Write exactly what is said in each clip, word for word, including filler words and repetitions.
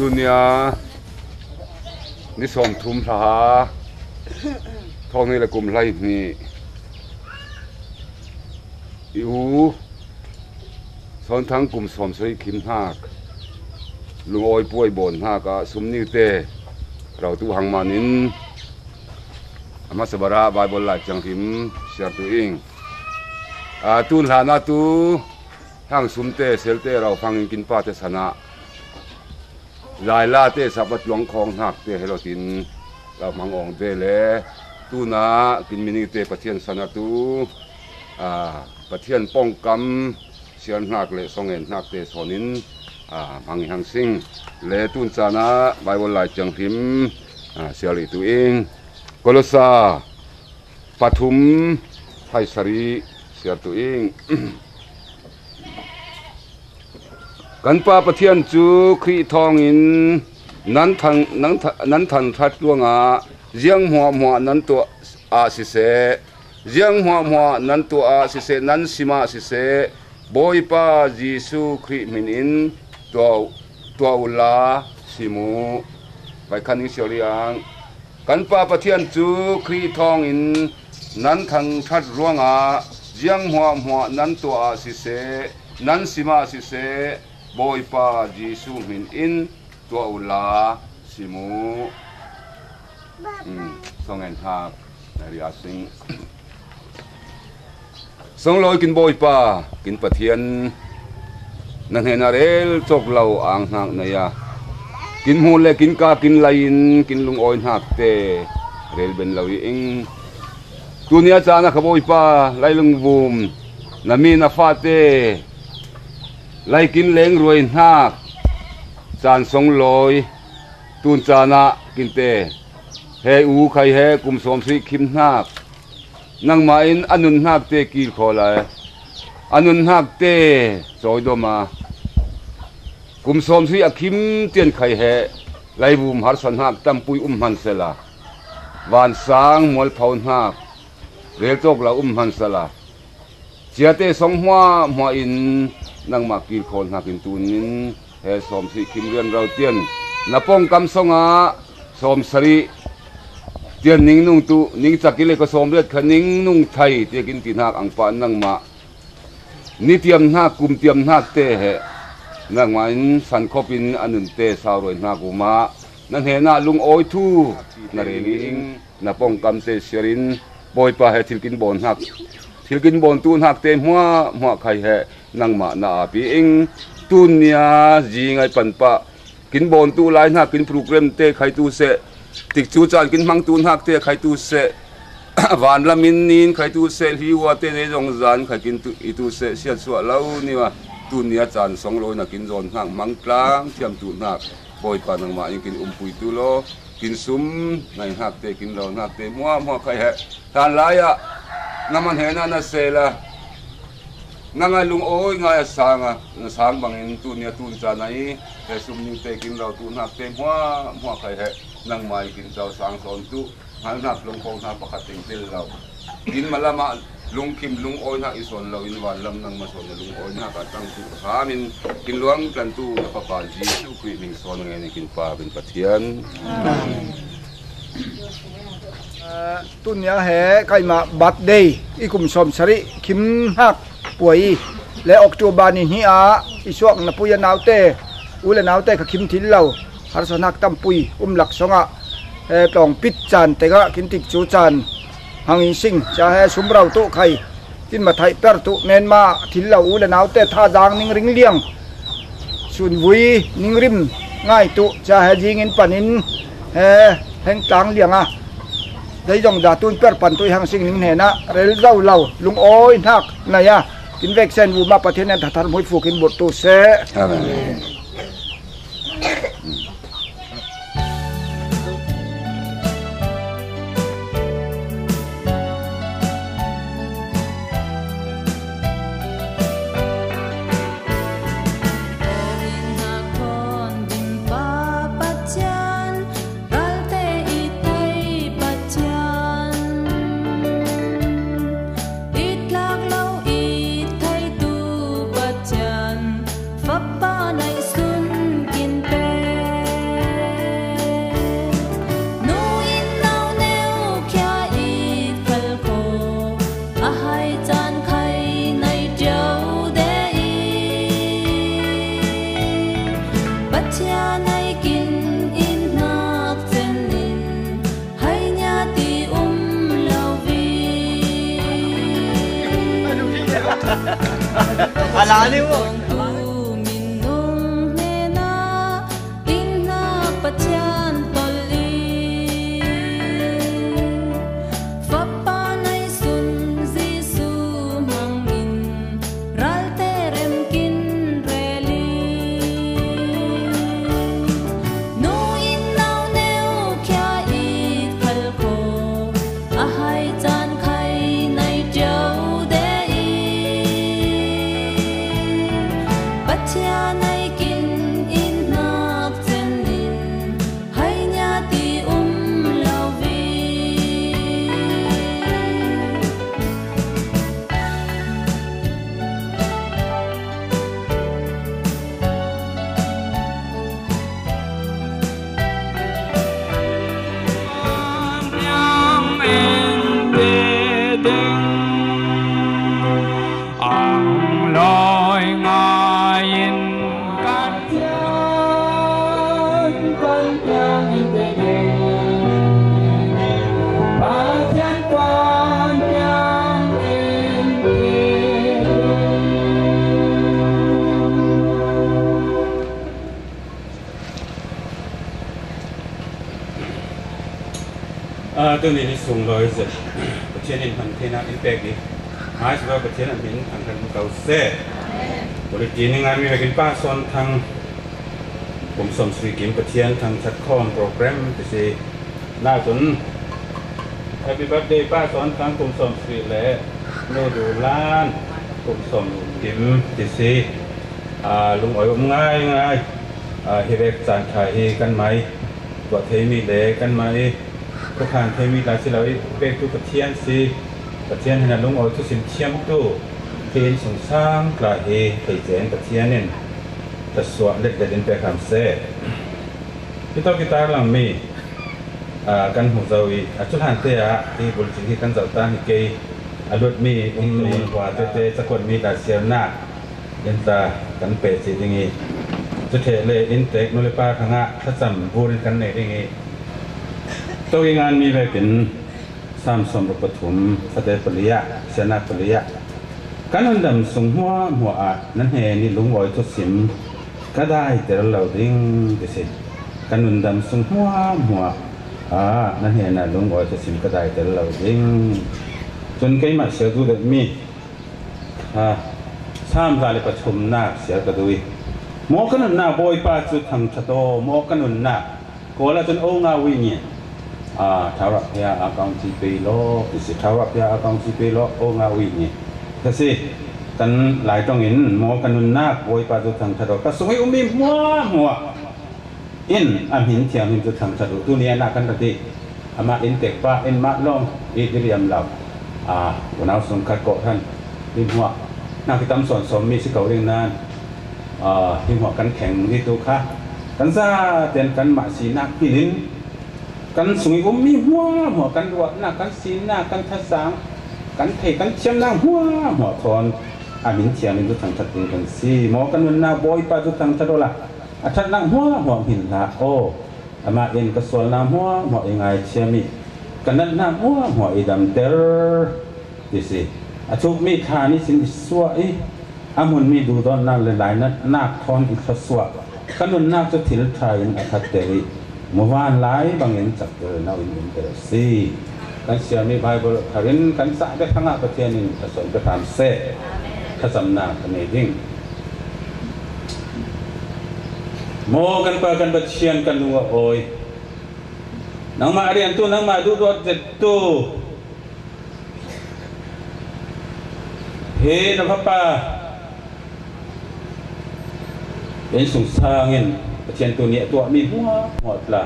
Tunia ni sawmthum thla, thawng hnih le kum hleihnih, i u Sawnthang kum sawmsarih khim hnak, lungawi puai bawn hnak ah sum ningte rautu hang manin a hmasa bar ah Baibal Lai Thianghlim siar tu ing. A tun hlan ah tu hang sumte, selte rau hangin kin pate san ah Lailate Sabbath luang khawng hnakte helotin lo hmang awng de le, tuna kin minite Pathian san ah tu, a, Pathian pawngkam siar hnak le sawng en hnakte sawnin, a, hmang i hang sing le tun caan ah Baibal Lai Thianghlim, a, siar i tu ing. Kolosa pathum, hai sarih siar tu ing. Kan Pa Pathian cu Khrih thawngin nan thang, nan tha-, nan thangṭhat ruangah ziang hmuahhmuah nan tuah ah siseh, ziang hmuahhmuah nan tuah ah siseh, nan sim ah siseh, Bawipa Jesuh Khrih hmin in tuah, tuah uhla sim u. Vai khan in siar i ang. Kan Pa Pathian cu Khrih thawngin nan thangṭhat ruangah ziang hmuahhmuah nan tuah ah siseh, nan sim ah siseh, Bawipa Jesuh hmin in tuah uhla sim u. Um, sawng en hnak na ri a sing. Sunglawi kin Bawipa, kin Pathian, na hnenah rel cawk lo ang hnak na ia, kin hmuh le kin ka kin lai in kin lungawi hnakte rel ben lo i ing. Tunia caan ah kha Bawipa, Lailung vum, na mi na fate, lai kin leng ruai hnak caan sunglawi, tun caan ah kinte, he u khai he kum sawmsarih khim hnak, nangmah in a nun hnakte kilkhaw lai, a nun hnakte cawidom a, kum sawmsarih a khim tian khai he laivum harsa hnak tampui um hmansela, vansang mualpho hnak rel cawk lo um hmansela, ciate sawng hmuahhmuah in nangmah kilkhaw hnakin tunin he sawmsarih khim rian ro tian na pawngkam sawngah sawmsarih tian ning nung tu, ning cak i le ka sawmriat kha ning nung thai tiakin ti hnak ang pah nangmah ni tiam hnak, kum tiam hnak te he nangmah in sankhop in a nunte sauruai hnak um ah na hnenah lungawi thu na rel i ing. Na pawngkam te siar in Bawipa he thil kin bawn hnak, thil kin bawn tu hnak te hmuahhmuah khai he nangmah na api ing. Tun nia zi ngai pan pah kin bawn tu lai hnak kin program te khai tu seh, tikcu caan kin hmang tu hnak te khai tu seh, vanlam in nin khai tu seh, hliua te zei zong zan khai kin tu, i tu seh, siatsuah lo ni ah tun nia caan sunglawi na kin zawn hnak hmang tlang thiam tu hnak Bawipa nangmah in kin umpui tu law, kin sum ngai hnak te, kin ro hnak te hmuahhmuah khai he hlan lai ah na man he na na sel a, na ngai lungawi ngai a sang a, na sang bangin tun nia tun caan ah i he sum ningte kin ro tu hnak te hmuahhmuah khai he nangmah i kin co sang sawn tu, ngal hnak lungkho hnak pakhat teng tel lo. Inn malam ah lungkhim lungawi hnak i sawn lo in vanlam nangmah sawn na lungawi hnak a tang tu ham in kin luang tlan tu na Fapa Jesuh Khrih hming sawn ngai ni kin Pa kin Pathian. Amen. Tun nia he kaimah birthday i kum sawmsarih khim hnak puai le October ni hnih ah i suak na pui a naute, u le naute kha khim thil lo, harsa hnak tampui um lak sawngah he tlawngpit caan tengah kin tikcu caan hang in sing cia he sum ro tu khai kin mathaih per tu menma thil lo u le naute thazang ning ring liang sunvui ning rim ngai tu cia he zing in panin he hengtlang liang a zeizong za tun per pan tu i hang sing ning hnenah rel zo lo lungawi hnak na ia kin veksen vum ah Pathian in thathar hmuifuk in burh tu seh. Amen. A la ni maw. Min nung hnena, in hnak Pathian tolh in, Fapa neisun Jesuh hmangin, ralte remkin rel in. Nu in nau neu khia it khal ko, a hai caan khai nai ṭio de i, Pathian nai kin in hnak cen in, hai nia ti um lo vi. Ang lawi ngaiin kan thiam, kan thiam in pe ding, Pathian kan thiam in pe ding. Ah, tuni ni sunglawi zet Pathian in hman theinak in pek i, hmaisual Pathian a hmin thangṭhat ko seh. Quality ning ngai mi vekin Pa Sawn Thang kum sawm sarih kim Pathian thangṭhat khawm program ti si. Nai cun Happy birthday Pa Sawn Thang kum sawm sarih le Nu Du Lan kum sawm kim ti si. Ah, lungawi um ngaingai. Ah, hi vek caan kha hi kanmah i tuah theimi le kanmah i thukhan theimi tla si lo i pektu Pathian si. Pathian hin a lungawi thusim thiamtu hi innsungsang tla hi theice in Pathian in thluasuah letlet in pek hram seh. Hi tawk i tarlangmi, aa, kan hmuh zo i a cuhlan te ah hi bulcing hi kan zoh ta hi kei a luatmi ummi hua tete cakuatmi tla siarnak in tla kan peh cih ding i, cu ṭheh le inntek nu le pa hrangah thlacam bur in kan nei ding i, to i nganmi vekin Salm sawmruk pathum, fate pali ah, siarnak pali ah, ka nundam sung hmuahhmuah ah na hnen i lungawi thusim ka daiter lo ding ti si. Ka nundam sung hmuahhmuah ah na hnenah lungawi thusim ka daiter lo ding. Cun keimah siar duhdetmi, ah, Salm za le pathumnak siar ka duh i, maw ka nunnak Bawipa cu thangṭhat aw, maw ka nunnak Kawl ahcun o nga wi ngi, aa, thau rak phia a kong ci pei law, ti si, thau rak phia a kong ci pei law, o nga wi ngi. Ka si, kan Lai ṭong in maw ka nunnak Bawipa cu thangṭhat aw, ka sung i ummi hmuahhmuah in a hmin thianghlim cu thangṭhat uh. Tuni ah nak kan rat i, amah inntek pa in mah lawng i diriam lo, aa, unau sungkhat kawhhran, hi hmuah hnak i tam sawnsawm mi si ko ding nain, aa, hi hmuah kan thleng dih tu kha kan zaten kanmah sinak hmilin kan sung i ummi hmuahhmuah, kan ruahnak, kan sinak, kan thasang, kan thei, kan thiamnak hmuahhmuah thawn a hmin thianghlim cu thangṭhat ding kan si. Maw ka nunnak Bawipa cu thangṭhat awla a ṭhatnak hmuahhmuah hmil hlah aw. Amah in ka sualnak hmuahhmuah i ngaithiam i ka natnak hmuahhmuah i damter ti si. A thukmi thla nih sin i suah i a hmunmi duhdawtnak le lainatnak thawn i thluasuah. Ka nunnak cu thil ṭha in a thatter i muvanlai bangin cakter no in umter a si. Kan siarmi Baibal thar in kan cah bek hrangah Pathian in a suan pe hram seh. Thlacamnak ka nei ding. Maw kan Pa kan Pathian, kan lung a awi. Nangmah a riantu, nangmah a duhdawt zettu hi na fapa innsungsang in Pathian tuni a tuahmi hmuahhmuah tla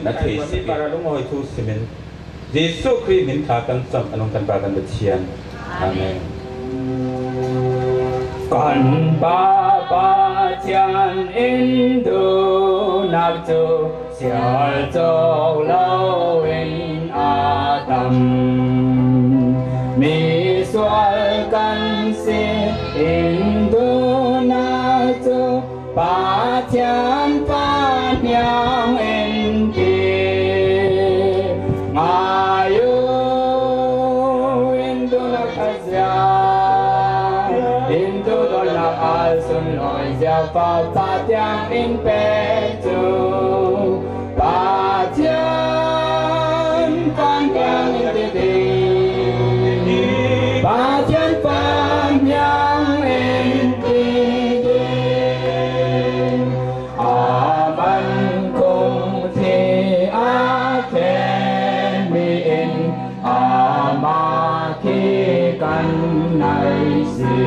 na thei si. Para lungawi thu simin Jesuh Khrih hmin thla kan cam a nung kan Pa kan Pathian. Amen. Kan Pa Pathian in duhnak cu sial cawk loin a tam. Misual kan si in duhnak cu Pathian pa hniang in ti ngai u in duhnak a zia. Noisia Fapa Thiangin Petu, Pathian Fapa Thiangin Petu, Pathian Fapa Thiangin Petu, Aman kong thi a khen mi in, Ama khi kan nai si.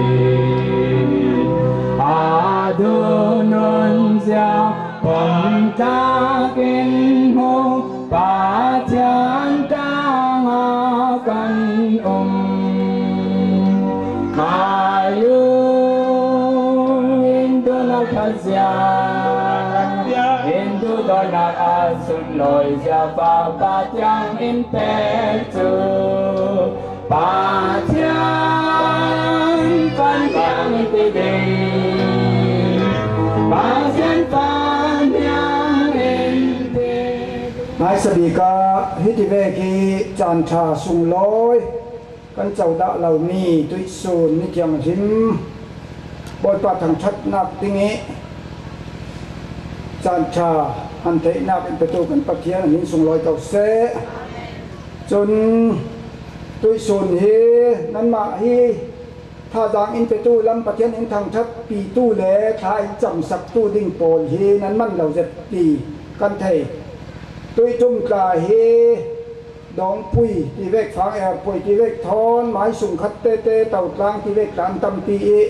A du nun sia pon ta kin mu, Pathian tang a kan um. Mayu in du na kazia, in du do na asun loi sia pa Pathian in pe tu. Pathian Fapa Thiangin Petu, Pathian Fapa Thiangin Petu. Ngai sabika hiti veki caan tha sung loi kan cau dah lo mi tuihsun ni thianghlim Bawipa thangthatnak ding i caan tha han theihnak in petu kan Pathian a min sung loi ko seh. Cun tuihsun hi nanmah hi thazaang in petu lam Pathian in thangthatpitu le thla in camsaktu ding pawl hi nan man lo zet ti kan thei. Tuihtum tla hi Dawngpui ti vek, Fang Erpui ti vek thawn, Maisung khat tete, Totlang ti vek tla an tampi i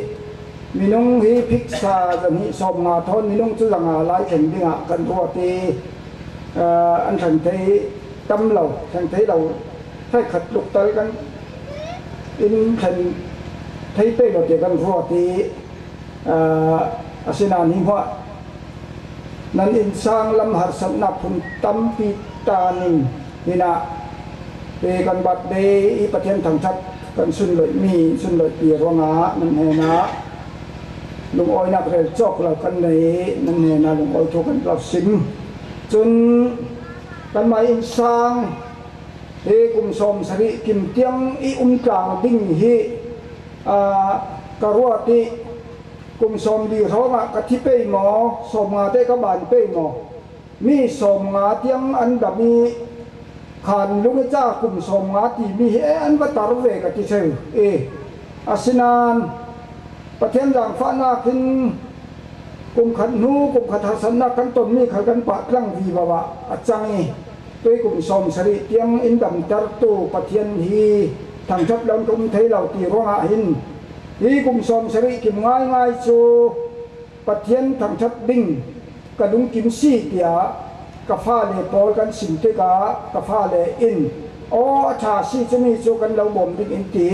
minung hi phiksa zahnih sawmnga thawn, minung cu zanga lai thleng dingah kan ruat i, aa, an thlen thei tam lo, thlen thei lo, hrekkhat tluktal kan in thlen thei pei lo tiah kan ruat i, aa, asinain hi hmuah nan innsang lam harsatnak phun tampi ta ning hinah hi kan birthday i Pathian thangthat kan sunloihmi, sunloihpi ruangah nan hnenah lungawinak rel cawk lo kan nei, nan hnenah lungawi thu kan lo sim. Cun kanmah innsang hi kum sawm sarih kim tiang i um tlang ding hi, aa, ka ruat i kum sawmli hrawngah ka thi pei maw, sawmnga te ka ban pei maw? Mi sawmnga tiang an dam i khan lung i ca kum sawmnga timi hi e an va tar ve ka ti theu i. Asinain Pathian zaangfahnak in kum khat hnu kum khat harsatnak kan tonmi khal kan pah tlang vivo ah a cang i, tui kum sawm sarih tiang in damtertu Pathian hi thangṭhat lo in ka um thei lo ti ruangah hin hi kum sawm sarih kim ngaingai cu Pathian thangṭhat ding ka lungkim si, tiah ka fale pawl kan sim tikah ka fale in, aw, a ṭha si, cumi cu kan lo bawm ding in ti.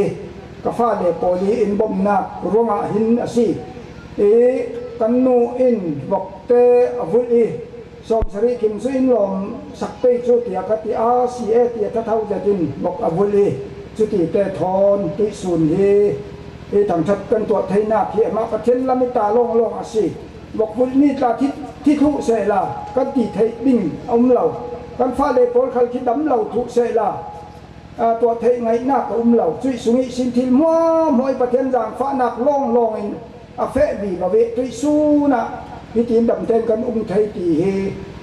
Ka fale pawl i in bawmhnak ruangah hin a si. I kan nu in vokte a vulh i, sawmsarih kim cu in lawm sak pei cu, tiah ka ti a si e, tiah thatho zetin vok a vulh i, cuti te thawn tuihsun hi, hi thangṭhat kan tuah theinak hi amah Pathian lam i ta lawnglawng a si. Vok vulhmi tla thi, thi thluh sehla kan ti theih ding a um lo. Kan fale pawl khal khi dam lo thluh sehla, aa, tuah theih ngaihnak a um lo. Cuih sung ihsin thil hmuahhmuah i Pathian zaangfahnak lawnglawng in a feh vivo i tuihsun ah hitin damten kan um thei ti hi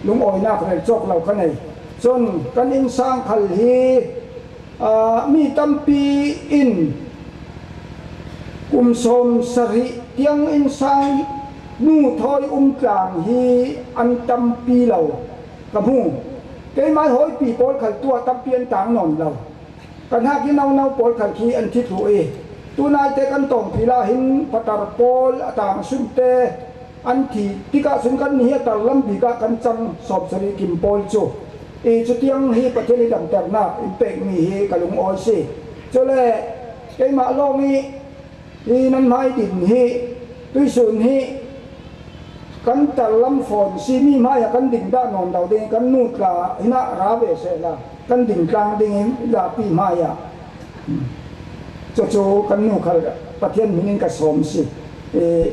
lungawinak rel cawk lo ka nei. Cun kan innsang khal hi, aa, mi tampi in kum sawm sarih tiang innsang nu thawi um tlang hi an tampi lo ka hmu. Keimah hawipi pawl khal tuah tampi an tang nawn lo. Kan hak i nono pawl khal khi an thi thluh i, tunaite kan tawngphila hin patar pawl a tang sunte an thi tikah cun kan ni hi a tarlam bikah kan cang sawmsarih kim pawl cu. I cutiang hi Pathian i damternak in pekmi hi ka lungawi si. Cule keimah lawng i hi nan hmai din hi, tuihsun hi kan tarlam fawn si, mi hmaiah kan ding dah nawn lo ding, kan nu tla hinah ra ve sehla kan ding tlang ding in zapi hmaiah cucu kan nu khal Pathian hmin in ka sawm si. E,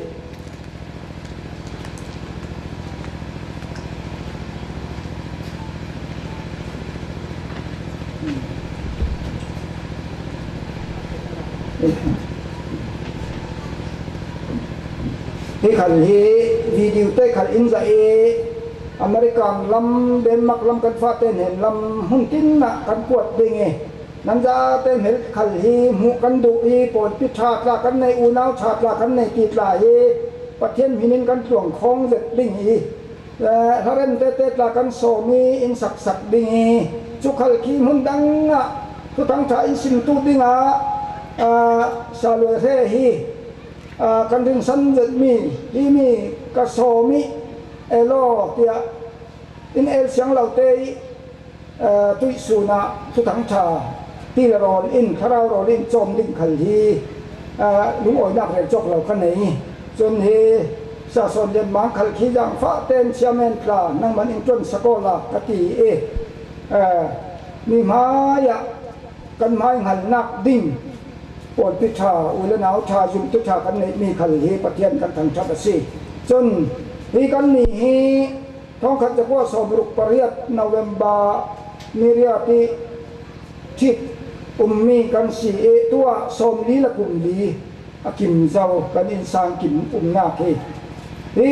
Khal hi video te khal in zah i American lam, Denmark lam kan fate hnen lam hun tin ah kan kuat ding i, nan zate hmel khal hi hmuh kan duh i, pawlpi ṭha tla kan nei, unau ṭha tla kan nei ti tla hi Pathian hminin kan tluang khawng zet ding i, eh, hlarem tete tla kan sawm i in saksak ding i, chu khal khi hmun dang ah Thuthang Ṭha in simtu ding ah, ah, Saluai Hre hi, ah, kan rinsan zet mi, hi mi ka sawm i, elo tiah in el siang lo te i, eh, tuihsun ah Thuthang Ṭha ti le rawl in, thlarau rawl in cawm ding khal hi, eh, lungawinak rel cawk lo ka nei. Cun hi Sasawn Lian Mang khal khi zangfah ten chairman tla nangman in ṭuansak aw la ka ti i, eh, mi hmai ah kan hmai hngalnak ding pawlpi ṭha, u le nau ṭha, zumtu ṭha kan neih mi khal hi Pathian kan thangṭhat a si. Cun hi kannih hi thawngkhat zakua sawmruk pariat November ni riat i ṭhit ummi kan si i, tuah sawmli le kum li a kim zo kan innsang kim umnak hi. Hi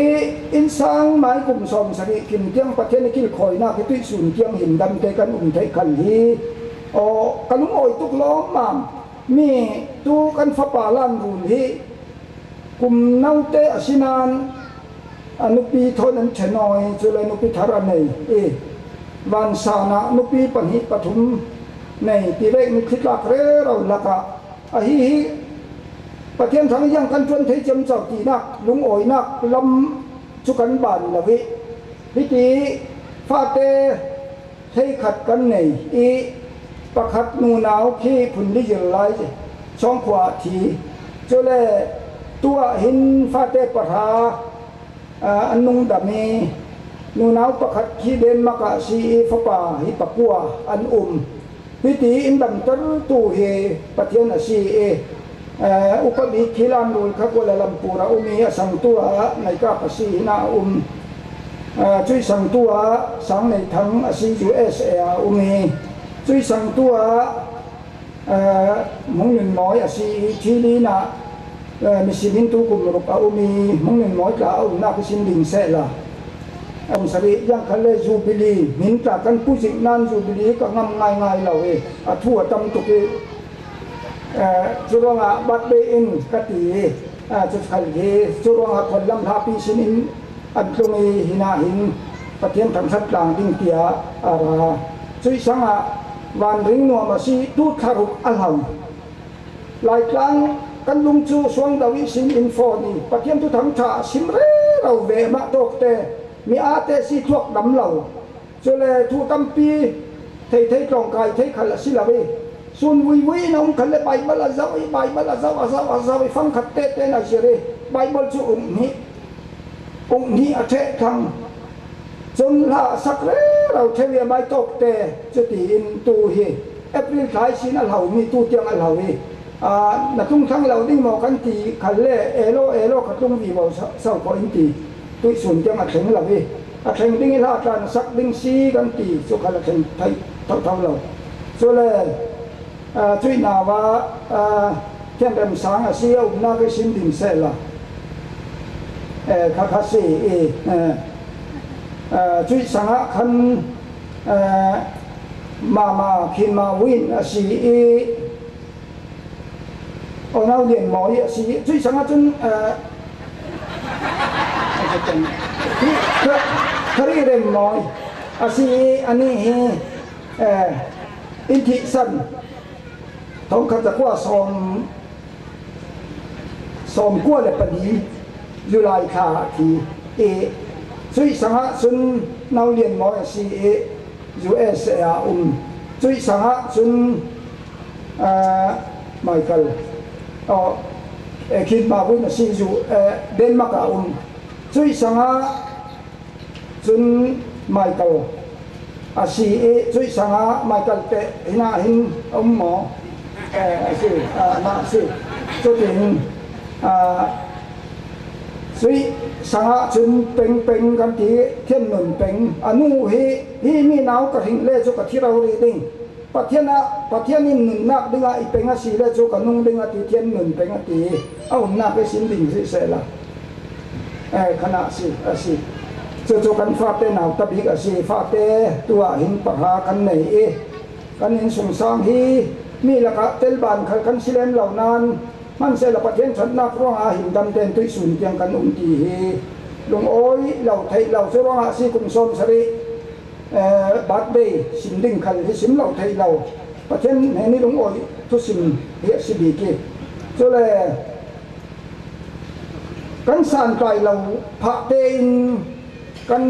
innsang mai kum sawmsarih kim tiang Pathian i kilkhawinak hi tuihsun tiang hindamte kan um theih khal hi. Aw, ka lungawi tuk lawmmam mi tu kan fapa Lan Rul hi kum note a si nain a nupi thawn an ṭhen aw i, cule nupi thar a nei i, vansan ah nupi pahnih pathum nei ti vek, mitthli tlak rero lakah ahi hi. Pathian thang ziang kan ṭuan thei ciamco tinak lungawinak lam cu kan ban lo i, hiti fate hleikhat kan nei i, pakhat nunau khi phun li zir lai Chawngkhua ah thi. Cule tuah hin fate pahra, ah, an nungdam i, nunau pakhat khi Denmark ah si i, fapa hi pakua an um. Hiti in damtertu hi Pathian a si i, eh, upa bik khi Lan Rul kha Kuala Lumpur a um i, a sangtu ah Naikap a si in a um. Eh, cuih sangtu ah Sang Nei Thang a si U S A a um i, cuih sangtu ah, eh, Hmung Nun Mawi a si i, Thili in ah, eh, misi min tu kum ruk a um i, Hmung Nun Mawi tla a umnak ihsin ding sehla, a um sarih ziang khat le Jubilee, min tla kan puzik nan Jubilee ka ngam ngaingai lo i, a thu a tam tuk i, eh, cu ruangah birthday in ka ti i, eh, cu khal hi, cu ruangah khual lam hlapi sin in an tlung i, hinah hin Pathian thangṭhat tlang ding tiah a ra. Cuih sangah vanring nuam a si, tu thlaruk a hlau. Laitlang kan lung cu suangdo ihsin in fawn i, Pathian thuthang ṭha a sim rero ve mah tawkte mi aate si thuak dam lo. Cule thu tampi thei thei tlawng kai thei khal a si lo i, sun vuivui in a um khal le Baibal a zoh i, Baibal a zoh, a zoh, a zoh i, fangkhat tete in a zir i, Baibal cu ung hnih, ung hnih a ṭheh thlang. Cun hla a sak rero ṭheu i a mai tawkte, cutiin tu hi April thla ihsin a hlomi tu tiang a hlo i, aa, na tlung thlang lo ding maw kan ti khal le, elo, elo ka tlung vivo so, so ko in ti. Tuihsun tiang a thleng lo i, a thleng ding i hla tla na sak ding si kan ti, cu khal a thleng thei thotho lo. Cule, aa, cuih nau ah, aa, Thianrem Sang a si, a umnak i sin ding sehla, eh, kha kha si i, eh, aa, cuih sangah khan, eh, Mama Khin Ma Win a si i, Aw, Nau Lian Mawi a si, cuih sangah cun, eh, Khari Rem Mawi a si i, anih hi, eh, in thihsan thawngkhat zakua sawm, sawmkua le pali July thla ah thi i, cuih sangah cun Nau Lian Mawi a si i, U S A a um. Cuih sangah cun, aa, Michael, aw, eh, Khin Ma Win a si, U, eh, Denmark a um. Cuih sangah cun Michael a si i, cuih sangah Michael te hinah hin a um maw? Eh, a si, ah, amah a si. Cutin, ah, cuih sangah cun Peng Peng kan ti, Thian Nun Peng. A nu hi, hi mi nau ka hring le cu ka thi rori ding. Pathian ah, Pathian in nunnak dingah i peng a si le cu ka nung ding a ti, Thian Nun Peng a ti. A umnak i sin ding si sehla. Eh, khan a si, a si. Cucu kan fate nau ta bik a si. Fate tuah hin pahra kan nei i kan innsungsang hi mi lakah telban khal kan si lem lo nain, hmanhsehlaw Pathian ṭhatnak ruangah hin damten tuihsun tiang kan um ti hi lungawi lo theih lo. Cu ruangah a si, kum sawm sarih eh, birthday sim ding khal hi sim lo theih lo. Pathian hnen i lungawi thusim hi a si bik i. Cule kan santlai lo phah tein kan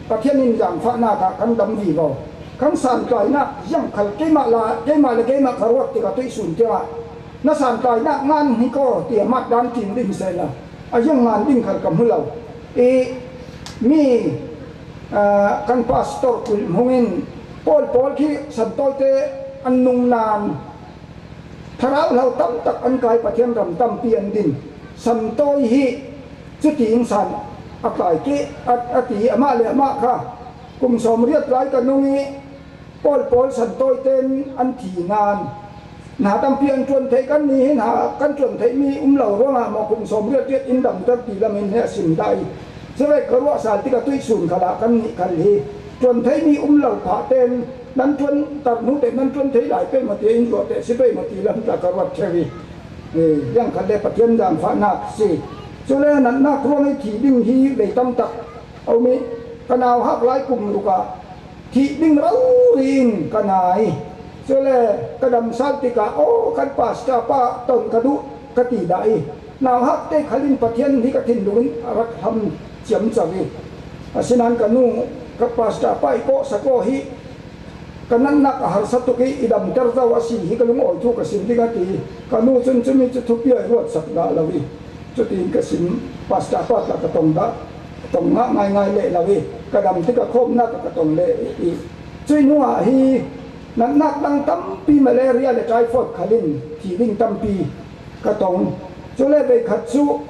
Pathian in zaangfahnak ah kan dam vivo. Kan santlainak ziang khal keimah la, keimah le keimah ka ruat tikah tuihsun tiangah na santlainak ngan hi kaw tiah mat dan tim ding sehla a ziang ngan ding khal ka hmu lo. I mi, aa, kan pastor kulh hmungin pawl pawl khi santawite an nung nain thlarau hlo tamtak an kai, Pathian ram tampi an din. Santawi hi cutiin san a tlai keh a, a ti. Amah le amah kha kum sawmriat lai ka nung i pawl pawl santawite an thi nain hna tampi an ṭuan theih. Kannih hi hna kan ṭuan theihmi um lo ruangah maw kum sawmriat riat in damter ti lamin hi a sim dah i. Cuvek ka ruah sal tikah tuihsun khalah kannih khal hi ṭuan theihmi um lo phah tein nan ṭuanter hnu teh nan ṭuan thei lai pei maw tiah in ruah teh si pei maw ti lam tla ka ruat ṭheu i. Eh, ziang khat le Pathian zaangfahnak si. Cule natnak ruang i thi ding hi vei tamtak a um i, ka nauhak lai kum ruk ah thih ding rori in ka nai. Cule ka dam sal tikah, aw, kan pastor pa ton ka duh ka ti dah i, nauhak te khal in Pathian hi ka thinlung in a rak hlam ciamco i. Asinain ka nu, ka pastor pa i kawhsak aw hi, ka natnak a harsa tuk i, i damter zo a si hi, ka lungawi thu ka sim ding a ti. Ka nu cun cumi cu thupi a i ruatsak dah lo i, cutiin ka sim, pastor pa tla ka tong dah, ka tong ngah ngaingai leh lo i, ka dam tikah khawmnak ah ka tong leh i. Cuih hnuah hi natnak dang tampi, malaria le typhoid khal in thi ding tampi ka tong. Cule veikhat cu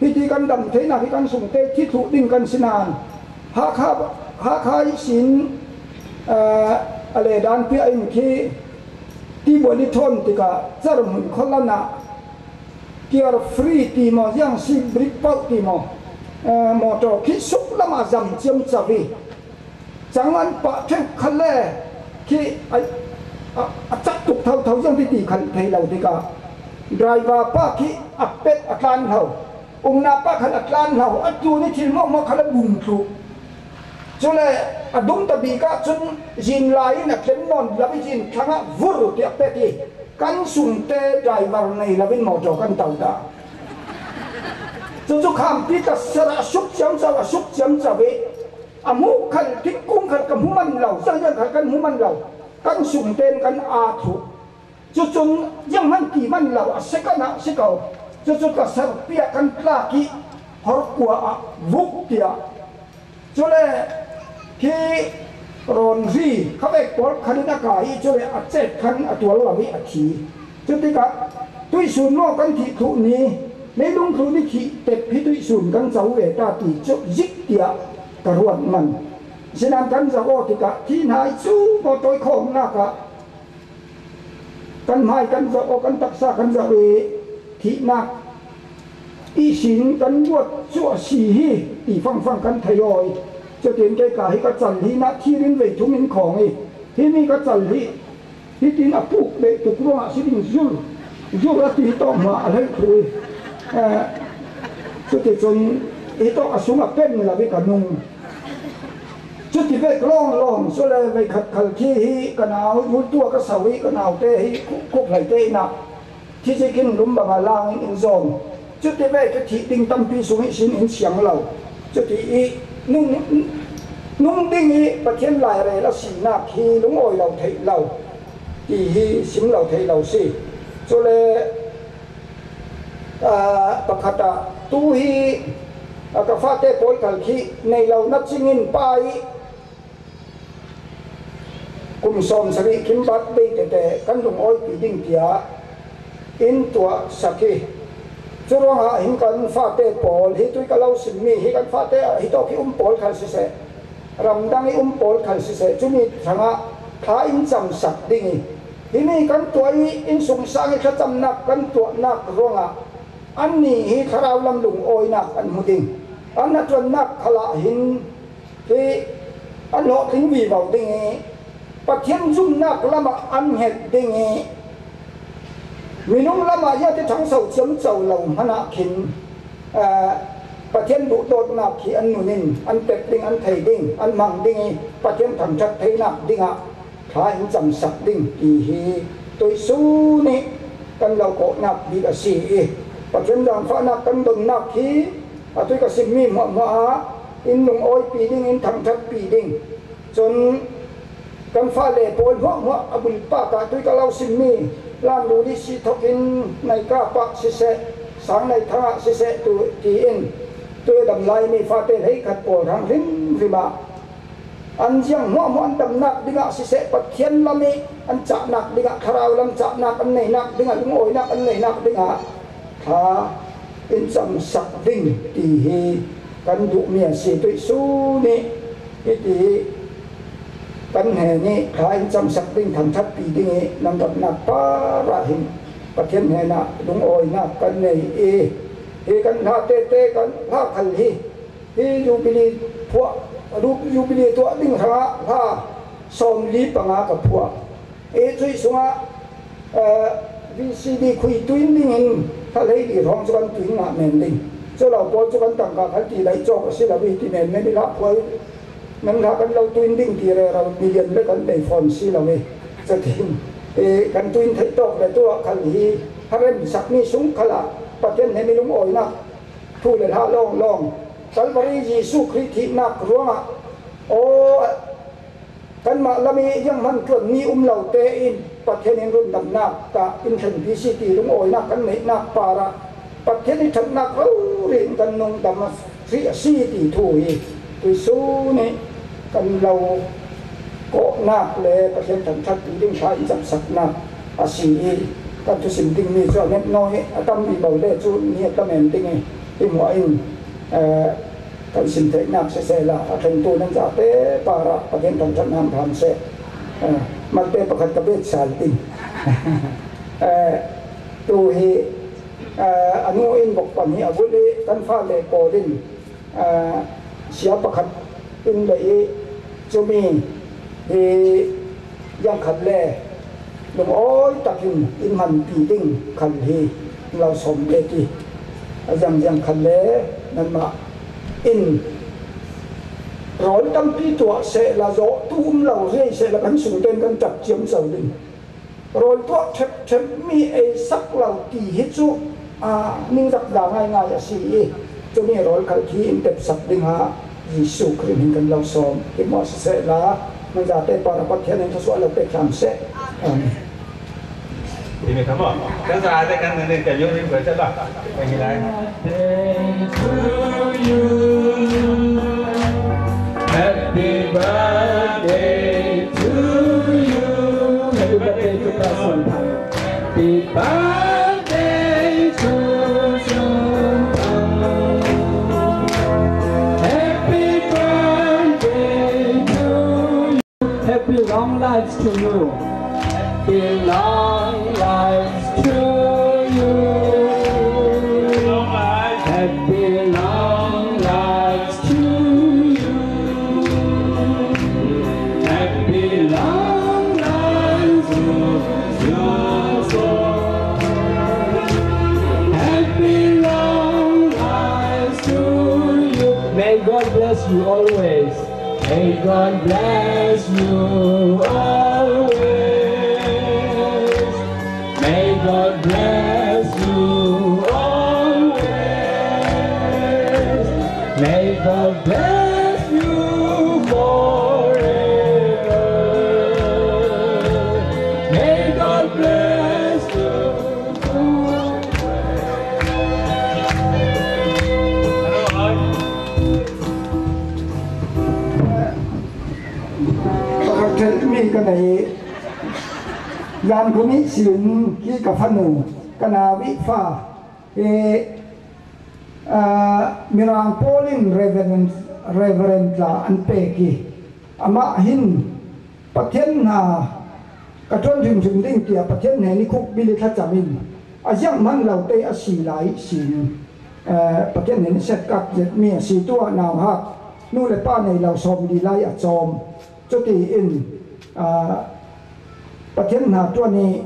hiti kan dam theinak hi kan sungte thi thluh ding kan si nain Hakha, Hakha ihsin, aa, a le dan piah in khi tibuan i thawn tikah Zarhmun khualan ah Carefree ti maw, ziang si, brik pauh ti maw, aa, motor khi suk lamah zam ciamco i, cang an pah ṭheuh khalle khi a, a, a cak tuk thotho ziang titi khal thei lo tikah driver pa khi a pet a tlan hlo, umnak pa khal a tlan hlo, a tlun i thil hmuahhmuah khal a bum thluh. Cule a dum ta bik ah cun zin lai in a tlem nawn lo i zin thlang ah vur tiah pet i kan sungte driver nei lo in motor kan to dah. Cucu khampi ta ser a suk ciamco, a suk ciamco i a hmuh khal, thingkung khal ka hmu man lo, ziangziang khal kan hmu man lo, kan sungte in kan aa thluh. Cucun zianghman ti man lo, a second ah si ko. Cucu ka serpi ah kan tlak i horkua ah vuk tiah. Cule khi rawnri khavek pawl khan in a kai i, cule a cet khan a tual lo i a thi. Cutikah tuihsun maw kan thih thluh ni, leilung thluh ni thih tep hi tuihsun kan co ve ta ti cu zik tiah ka ruat man. Sinain kan zoh aw tikah thih hna i cu maw tawi khawmnak ah kan hmai kan zoh aw, kan taksa kan zoh i thihnak ihsin kan ruat cu a si hi ti fangfang kan thei aw i. Cutin kei ka hi ka cal hi, na thir in vei thum in khawng i, himi ka cal hi, hitin a puk beh tuk ruangah si ding, zur, zur a ti hi tawh hma a hleih thu i. Eh, cuticun hi tawh a sung a pen lo i ka nung. Cuti vek lawnglawng, cule veikhat khal khi hi ka nau, zultu a ka sau i ka naute hi khup hlei te in ah thizek in lum bang a lang in in zawng. Cuti vek cu thih ding tampi sung ihsin in siang lo. Cuti i nung, nung ding i Pathian lairel a sinak hi lungawi lo theih lo ti hi sim lo theih lo si. Cule aa, pakhat ah, tu hi, aa, ka fate pawl khal khi nei lo na cingin pa i kum sawm sarih kim birthday tete kan lungawipih ding tiah in tuahsak hi. Cu ruangah hin kan fate pawl, hi tui ka lo simmi hi kan fate ah hi tawk hi um pawl khal siseh, ramdang i um pawl khal siseh, cumi hrangah thla in camsak ding i, himi kan tuah i innsungsang i thlacamnak kan tuahnak ruangah annih hi thlarau lam lungawinak an hmu ding. An hnaṭuannak khalah hin hi an hlawhtling vivo ding ih, Pathian zumnak lamah an hnget ding ih, minung lamah hi a ti ṭhangso ciamco lo hmanah khin, eh, Pathian duhdawtnak hi an nun in an tep ding, an thei ding, an hmang ding ih, Pathian thangṭhat theinak dingah thla in camsak ding ti hi tuihsun ih kan lo kawhnak bik a si ih, Pathian zaangfahnak kan donnak hi a tui ka simmi hmuahhmuah ah in lungawipih ding, in thangṭhatpih ding. Cun kan fale pawl hmuahhmuah a bulpak ah tui ka lo simmi Lamlu dih si thokin Naikap ah siseh, Sang Naithang ah siseh tu tiin tui a dam laimi fate hleikhat pawl hrang hrimhrim ah an ziang hmuahhmuah an damnak dingah siseh, Pathian lam ih an cahnak dingah, thlarau lam cahnak an neinak dingah, lungawinak an neinak dingah thla in camsak ding ti hi kan duhmi a si tuihsun ih, hiti kan hnenih thla in camsak ding, thangṭhatpih ding ih nan ratnak parah hin Pathian hnenah lungawinak kan nei ih, hi kan hla tete kan hla khal hi, hi Jubilee phuah, Jubilee tuah ding hrangah hla sawmli panga ka phuah. Ih cuih sungah, eh, V C D khui tuin dingin hla hleili hrawng cu kan tuin ngah men ding. Cu lo pawl cu kan tangka khal ti daih cawk a si lo ih, ti men men ih hla phuai, nan hla kan lo tuin ding ti rero million le kan nei fawn si lo ih, catin, eh, kan tuin theih tawk le tu ah khal hi hla remsakmi sung khalah Pathian hnen ih lungawinak thu le hla lawnglawng, Calvary Jesuh Khrih thihnak ruangah aw, kanmah lam ih zianghman ṭuanmi um lo tein Pathian in rundamnak ah in thlenpi si ti lungawinak kan neihnak parah Pathian ih ṭhatnak rori in kan nungdam a si, a si ti thu hi tuihsun ih kan lo kawhnak le Pathian thangṭhatpih ding thla in camsaknak a si ih, kan thusim dingmi cu a nget nawn ih a tam vivo le cu ni a tla men ding ih, hi hmuah in, eh, kan sim theihnak sisehla, a thlengtu nan zate parah Pathian thangṭhat hna hram seh. Eh, malte pakhat ka bet sal ding. Eh, tu hi, eh, a nu in vok pan hi a vulh ih kan fale pawl in, eh, sia pakhat in lei ih, cumi hi ziangkhat le lungawi takin in hmanpi ding khal hi lo sawm ve ti. A ziangziang khal le nanmah in rawl tampi tuah sehla, zawhtu um lo riai sehla kan sungte in kan ṭap ciamco ding. Rawl tuah ṭhepṭhep mi ei sak lo ti hi cu, aa, ningzak za ngaingai a si ih, cumi rawl khal khi in tepsak dingah Jesuh Khrih hmin kan lo sawm. Hi maw sisehla, nan zate parah Pathian in thluasuah lo pek hram seh. Amen. Amen. Come on. Kan zate kan nan kan yo rim kan chala. Kan hi lai. Birthday to you. Happy birthday to you. Happy birthday to Pastor. Happy birthday to you. Happy birthday to you. Happy long lives to you. Happy long lives to you. Happy long lives to you. Happy long lives to you. Happy long lives to you. May God bless you always. May God bless you always. May God bless you always. May God bless you forever. May God bless you always. Pakhat ṭhelhmi ka nei. Zan khun ihsin hi ka fanu, ka nau ih fa hi, aa, Mirang pawl in Reverend, Reverend tla an pek ih, amah hin Pathian hna ka ṭuan hrimhrim ding tiah Pathian hnen ih khukbil ih thlacam in a zianghman lo te a si lai ihsin Eh, Pathian hnen i set kap zet mi a si tua nauhak, nu le pa nei lo sawm li lai a cawm. Cutiin, ah, Pathian hna tua ni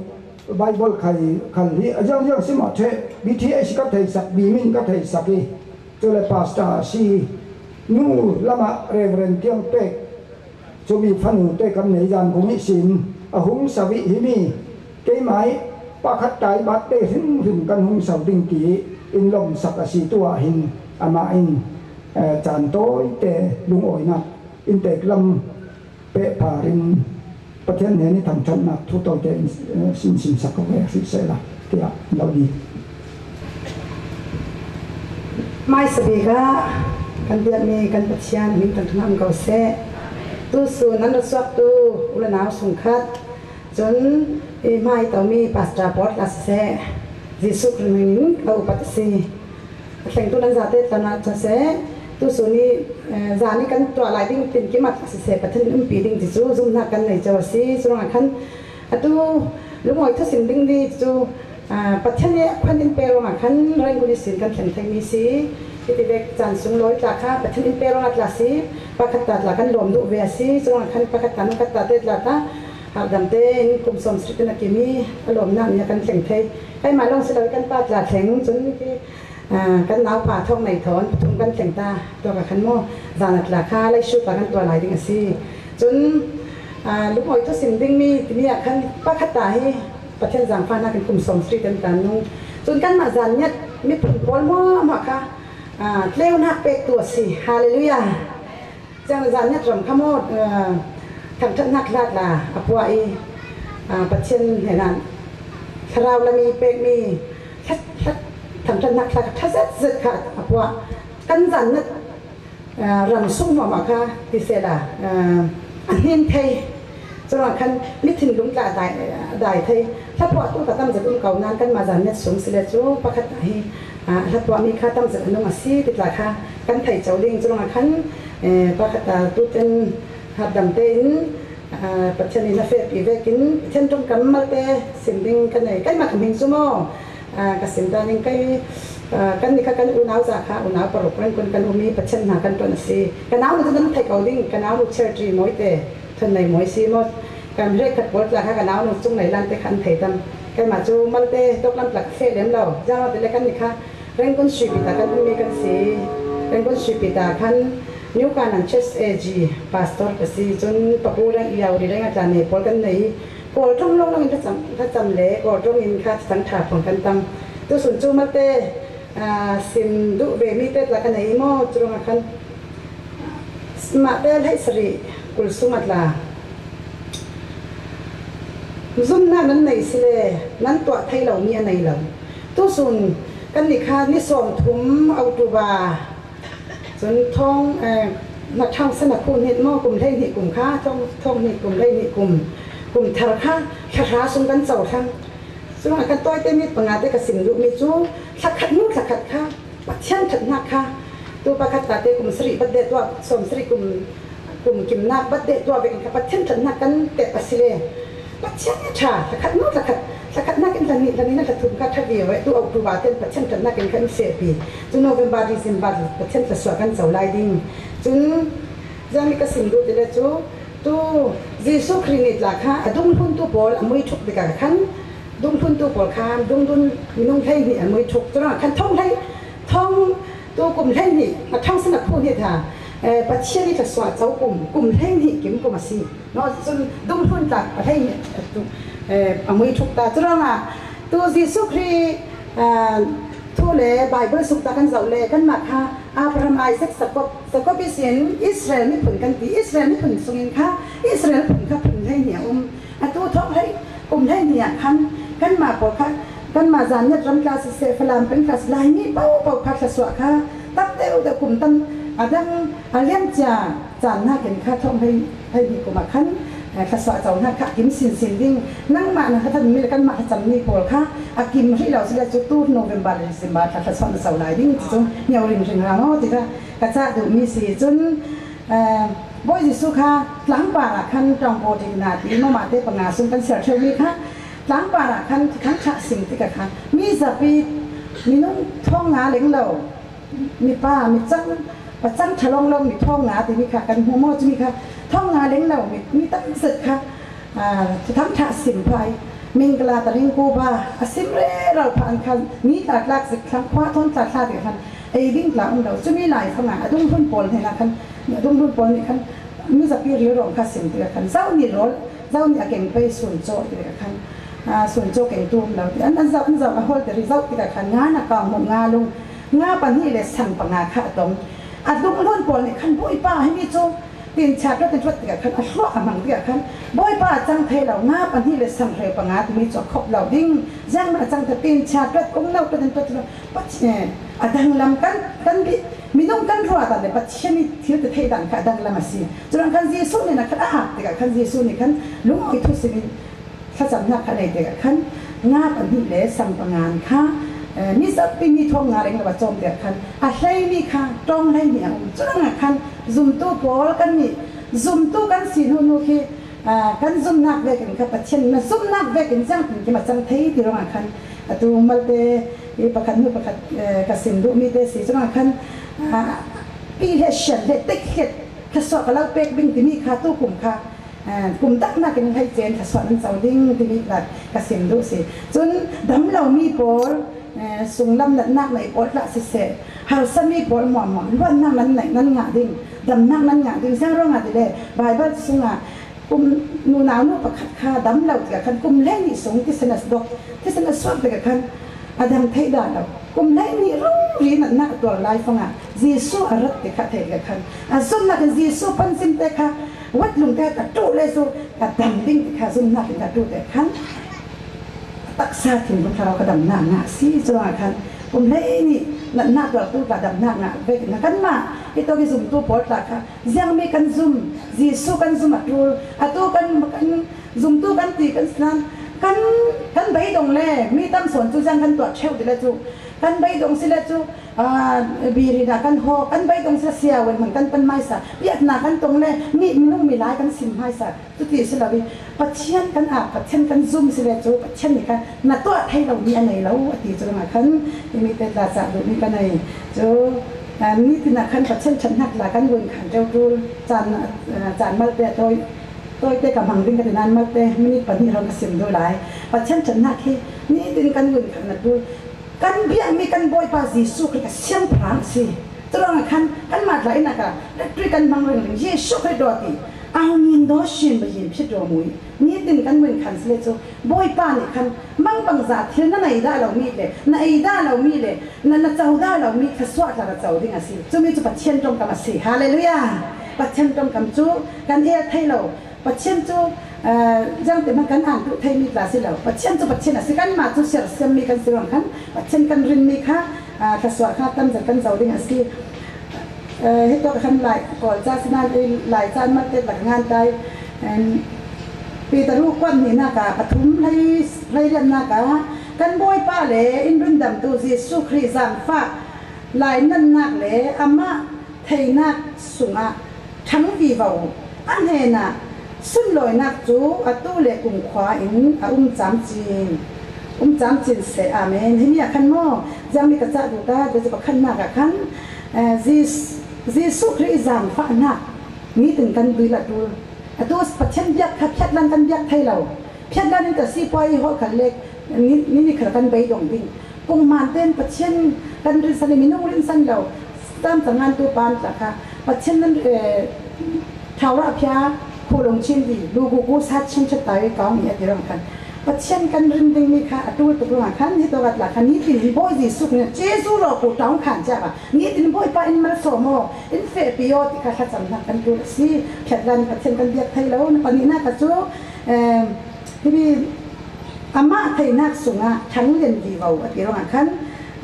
Bible khai khal hi a ziang ziang sim ah ṭheh, B T H ka theisak, B min ka theisak hi. Cule pastor a si, nu lamah Reverend tiang pek, cumi fanu te kan nei zan kong ihsin a hung sau ih himi keimah ih pakhat ta ih birthday hrimhrim kan hung sau ding ti in lawmsak a si tu ah hin amah in, eh, caan tawite lungawinak in pek lam pehpar in Pathian hnen ih thangṭhatnak thu tawite in, eh, sin simsak ko ve a hrih sehla tiah lo dih. Hmaisabik ah kan biakmi kan Pathian min thangṭhat ko seh. Tusun nan ruatsuaktu u le nau sungkhat, cun i hmai tomi pastor pawl tla siseh, Jesuh Khrih hmingin ka upat a si. A thlengtu nan zate tla na siseh, tusun i, eh, zan i kan tuah lai ding tinkim ah tla siseh, Pathian in umpi ding ti cu zumhnak kan nei cio a si. Curuangah khan atu lungawi thusim ding ti cu, ah, Pathian ih a khuan in pe ruangah khan Rangoon ihsin kan thleng theimi si. Hiti vek caan sunglawi tla kha Pathian in pe ruangah tla si, pakhat ta tla kan lawm duh ve a si. Curuangah khan pakhat ta, nungkhat ta te tla ta, harhdam tein kum sawm sarih te na kim ih a lawmnak ni a kan thleng thei. Keimah lawng si lo ih kan pa tla thleng cun ki, ah, kan naupa thawng nei thawn pathum kan thleng ta. Tuakah khan maw, zan a tla kha Laishu tla kan tuah lai ding a si. Cun, ah, lungawi thusim dingmi timi ah khan pakhat ta hi Pathian zaangfahnak in kum sawm sarih kan tan nung. Cun kanmah zan ngiat miphun pawl hmuahhmuah kha, ah, tleunak pektu a si. Hallelujah. Cang zan ngiat ram kha maw, ah, thangṭhatnak hlatla a puah i, ah, Pathian hnenah thlarau lam i pekmi thla-, thla-, thangṭhatnak hla kha ṭha zetzet kha a puah. Kan zan ngiat, ah, ram sung hmuahhmuah kha ti sehla, ah, a hnin thei. Curuangah khan mithinlung tla a dai, a dai thei. Thlapuahtu tla tamzet um ko nain kanmah zan ngiat sung si le cu pakhat ta hi, ah, a thlapuahmi kha tamzet a nung a si ti tla kha kan thei co ding. Curuangah khan, eh, pakhat ta tutan harhdam tein, ah, Pathian in a fehpi vekin Pathian ṭongkam malte sim ding ka nei. Keimah ka hming cu maw, ah, ka sim ta ning kei, ah, kan ni kha kan unau za kha unau paruk Rangoon kan um i Pathian hna kan ṭuan a si. Ka nau nu cu nan thei ko ding, ka nau nu Charity Mawite, Thon Nei Mawi si maw, kan hrekkhat pawl tla kha ka nau nu Cung Nei Lan te kha an thei tam. Keimah cu malte tawklam tla ka feh lem lo. Ziangah ti le kan ni kha Rangoon Sripita kan ummi kan si. Rangoon Sripita khan New Canaan Church A G pastor ka si. Cun Paku reng, Yauri reng a tla nei pawl kan nei. Kawl ṭong lawng lawng in thlacam, thlacam le Kawl ṭong in kha thangṭha phuang kan tam. Tusun cu malte, ah, sim duh ve mi te tla ka nei i maw, curuangah khan mahte hleisarih kul sung a tla zumhnak nan nei si le nan tuah thei lo mi a nei lo. Tusun kan ni kha ni sawm thum October, cun thawng, eh, na thawng sana khu hnih maw, kum hleihnih kum kha, thawng, thawng hnih kum hleihnih kum, kum thar kha, thla hra sung kan cohlang. Curuangah kan tawite mi panga te ka sim duhmi cu, thlakhat hnu thlakhat kha Pathian ṭhatnak kha, tu pakhat ta te kum sarih birthday tuah, sawm sarih kum, kum kimnak birthday tuah vekin kha Pathian ṭhatnak kan tep a si le, Pathian nih ṭha, thlakhat hnu thlakhat, thlakhat nakin hla hnih, hla hnih na hla thum kha ṭha vivo, tu October ten Pathian ṭhatnak in kha in fehpi. Cu November, December Pathian thluasuah kan co lai ding. Cun ziangmi ka sim duh ti le cu, tu Jesuh Khrih nih tla kha a dunghluntu pawl a mui ṭhuk tikah khan, dunghluntu pawl kha dungdun minung hleihnih an mui ṭhuk. Curuangah khan thawng hlei, thawng tu kum hleihnih, a thawng sana khu hnih tha, eh, Pathian ih thluasuah co kum, kum hleihnih kim kum a si. Naw cun dunghlun tlak a hleihnih tu, eh, a mui ṭhuk ta. Curuangah tu Jesuh Khrih, ah, thu le Baibal sung ta kan zoh le kanmah kha Abraham, Isaac, Jacob, Jacob ihsin Israel miphun kan ti. Israel miphun sungin kha Israel phun kha phun hleihnih a um. Atu thawng hlei, kum hleihnih ah khan kanmah pawl kha, kanmah zan ngiat ram tla siseh, Falam peng tla siseh, Laimi paohpaoh kha thluasuah kha tam deuhdeuh kum tam a dang a liamcia caan hnakin kha thawng hlei, hleihnih kum ah khan, eh, thluasuah cohnak kha a kim sinsin ding. Nangmah na thlacammi le kanmah thlacammi pawl kha a kim hrih lo si le cu tu November le December thla thluasuah na co lai ding ti cu nio ringring hnga maw ti kha ka cah duhmi si. Cun, eh, Bawi Jesuh kha tlangpar ah khan ṭawngpaw ṭi hna ti, mah mahte panga sung kan ser ṭheu mi kha tlangpar ah khan thangṭhat sing tikah khan mi zapi Minung thawng nga leng lo, mipa, mi cang, pa cang ṭha lawnglawng mi thawng nga timi kha kan hmu maw? Chumi kha thawng nga leng lo mi, mi tam zet kha, ah, Thuthang ṭha a sim pha i, Mingla ta ring ku ba a sim rero pha an khan, ni tla tlak zik thlang khua thawn tla thla ti khan ei ding tla um lo. Chumi lai fanga a dunghlun pawl hnena khan, a dunghlun pawl nih khan mi zapi rilrawng kha sim ti khan, zau ni rawl, zau ni a keng pei sun chaw ti khan, ah, sun chaw keng tum lo ti an, an zau, an zau a hawl ti ri zau ti khan, nga na kau mu nga lung, nga pahnih le sang panga kha a tawng. A dunghlun pawl nih khan, Bawipa, himi chu tin chhat rawt, tin rawt tikah khan a hluah a hmang tikah khan, Bawipa a cang thei lo, nga pahnih le sang hreu panga timi chu a khop lo ding. Ziangman a cang thei, tin chhat rawt, um no rawt, tin rawt, rawt, Pathian, a danglam kan, kan bih, minung kan ruat a le Pathian i thil ti thei dan kha a danglam a si. Chuan khan Jesuh nih na khan a ap tikah khan Jesuh nih khan lungawih thusimin thlachamna kha nei tikah khan nga pahnih le sang pangan kha, eh, mi zapi mi thawng nga leng lo a chawm tikah khan a hlei mi kha ṭawng hlei mi a um. Chulangah khan zumtu pawl kan nih, zumtu kan si hnu hnu khi, ah, kan zumnak vekin kha Pathian na zumnak vekin ziangtin kim a chang thei ti ruangah khan a tu malte i pakhat hnu pakhat, eh, ka sim duh mite si chulangah khan, ah, pi hle hrian hle tek hlet thluasuah ka lo pek ding timi kha tu kum kha, eh, kum daknakin hei chen thluasuah nan chau ding timi kha ka sim duh si. Chun dam lo mi pawl, eh, sunglam natnak nei pawl tla siseh, harsa mi pawl muammuam luatnak nan nei, nan ngah ding, damnak nan ngah ding. Ziang ruangah ti le Bible sungah kum nunau nu pakhat kha dam lo tikah khan kum hlei nih sung thisen a dawk, thisen a suak tikah khan a dam thei dah lo. Kum hlei nih rori natna a tuar lai fangah Jesuh a rat ti kha thei tikah khan a zumnakin Jesuh panzim te kha, wat lung te ka ṭuh le chu ka dam ding ti kha zumnakin ka ṭuh te khan a taksa thinlung thlarau ka damna ngah si. Chuangah khan kum hlei nih natna tuartu tla damna ngah vekin kha kanmah i tawk i zumtu pawl tla kha ziangmi kan zum, Jesuh kan zum a ṭul, a tu kan, kan zumtu kan ti kan sinan, kan, kan beidawng le, mi tam sawn chu ziang kan tuah ṭheuh ti le chu, kan beidawng si le chu, ah, birinah kan haw, kan beidawng si le siavuan hman kan pan hmaisa, biakna kan tawng le, mi, minung milai kan sim hmaisa, chuti si lo i, Pathian kan ap, Pathian kan zum si le chu, Pathian nih kha na tuah thei lo mi a nei lo, a ti chu ruangah khan, i mite tla chah duh mi ka nei chu, ah, nitinah khan Pathian ṭhatnak tla kan vun khan ṭeuh ṭul, chan, ah, chan malte a tawi, tawite ka hmang ding ka ti nan malte minute pahnih rawn ka sim duh lai. Pathian ṭhatnak hi nitin kan vun khan a ṭul. Kan biakmi kan Bawipa Jesuh Khrih a siangpahrang a si. Churuangah khan kanmah tla inah ka lectui kan hmang ringring Jesuh Khrih daw ti, ang nin daw shin ba yin phit daw mui. Nitin kan vun khan si le chu Bawipa nih khan mangbangza thil na nei dah lo mi le, na ei dah lo mi le, na, na chau dah lo mi thluasuah tla ka chau ding a si. Chumi chu Pathian ṭawngkam a si. Hallelujah! Pathian ṭawngkam chu kan el thei lo. Pathian chu, ah, ziangte hman kan an duh thei mi tla si lo. Pathian chu Pathian a si, kanmah chu sersiam mi kan si ruang khan Pathian kan rin mi kha, ah, thluasuah kha tam zet kan zo ding a si. Eh, hi tawk khan lai kawl cha si nan, eh, lai chan malte tla ka ngan tai. Em, Peter kuat hnihnak ah pathum hlei, hlei riatnak ah kan Bawipa le in rundamtu Jesuh Khrih zaangfah lainatnak le amah theinak sungah ṭhang vivo uh. A hnenah sunlawinak cu a tu le kumkhua in a um camcin, um camcin seh. Amen. Himi ah khan maw, ziangmi ka cah duh ta, cu pakhatnak ah khan, eh, Jes-, Jesuh Khrih i zaangfahnak nitin kan duil a ṭul. A tu Pathian biak kha phiatlan kan biak thei lo. Phiatlan in ka sipuai i hawh khat le ni, ni, ni khat kan beidawng ding. Kung hman ten Pathian kan rinsan i minung rinsan lo. Tam tangan tu pan tla kha Pathian nan, eh, thau rah phia, khulung chin di, lu gu gu sat chin chat tai kau mi a ti rang khan. Pathian kan rin ding mi kha a ṭul tuk ruangah khan hi tawk a tla khan nitin Bawi Jesuh Khrih Jesuh rawh ku ṭawng khan cia kha nitin Bawipa in malsawm aw, in fehpi aw ti kha thlacamnak kan ṭul a si. Phiatlan Pathian kan biak thei lo. Na pahnihnak ah cu, em, himi amah theinak sungah ṭhang lian vivo a ti ruangah khan,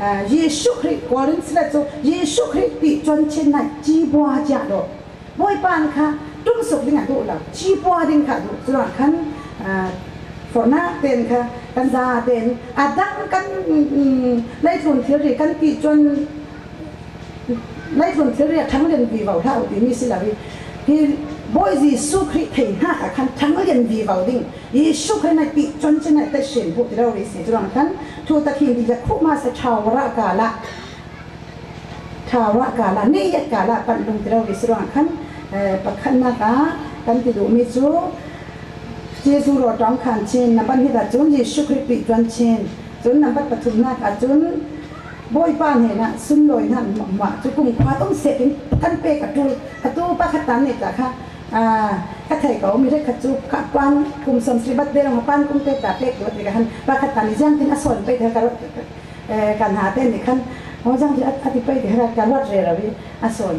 ah, Jesuh Khrih kual in si le cu Jesuh Khrih ti cuan chin nai ci bua cia dawh. Bawipa in kha ṭumsuk ding a duh lo, ci pua ding kha a duh. Curuangah khan, ah, forhnak ten kha kan za ten a dang kan, mm, leitlun thilri kan tih cuan, leitlun thilri a ṭhang lian vivo hlah uh timi si lo hi. Hi Bawi Jesuh Khrih theihnak ah khan ṭhang lian vivo ding, Jesuh Khrih na tih cuan chin na teh sin buh ti lo ri si. Curuangah khan Thu tak hi ding zakhuh masa thau rah kala, thau rah kala, nei yat kala pan lung ti lo ri si ruang khan, eh, pakhatnak ah kan ti duhmi cu Jesuh rawl ṭawng khan chin, nambat hnih ah cun Jesuh Khrih pi tuan chin, cun nambat pathumnak ah cun Bawipa hnenah sunlawinak hmuahhmuah cu kumkhua tum seh in kan pek a ṭul, atu pakhat tan nih ta kha, aa, ka thei ko, mi hrekkhat cu ka pan kum sawm sli bat te lawng a pan kum te ta pek dawt ti ka han pakhat tan nih ziangtin a sawn pei te ka, eh, kan ha te nih khan, aw, ziangtin a, a ti pei te ka, ka ruat rero i a sawn.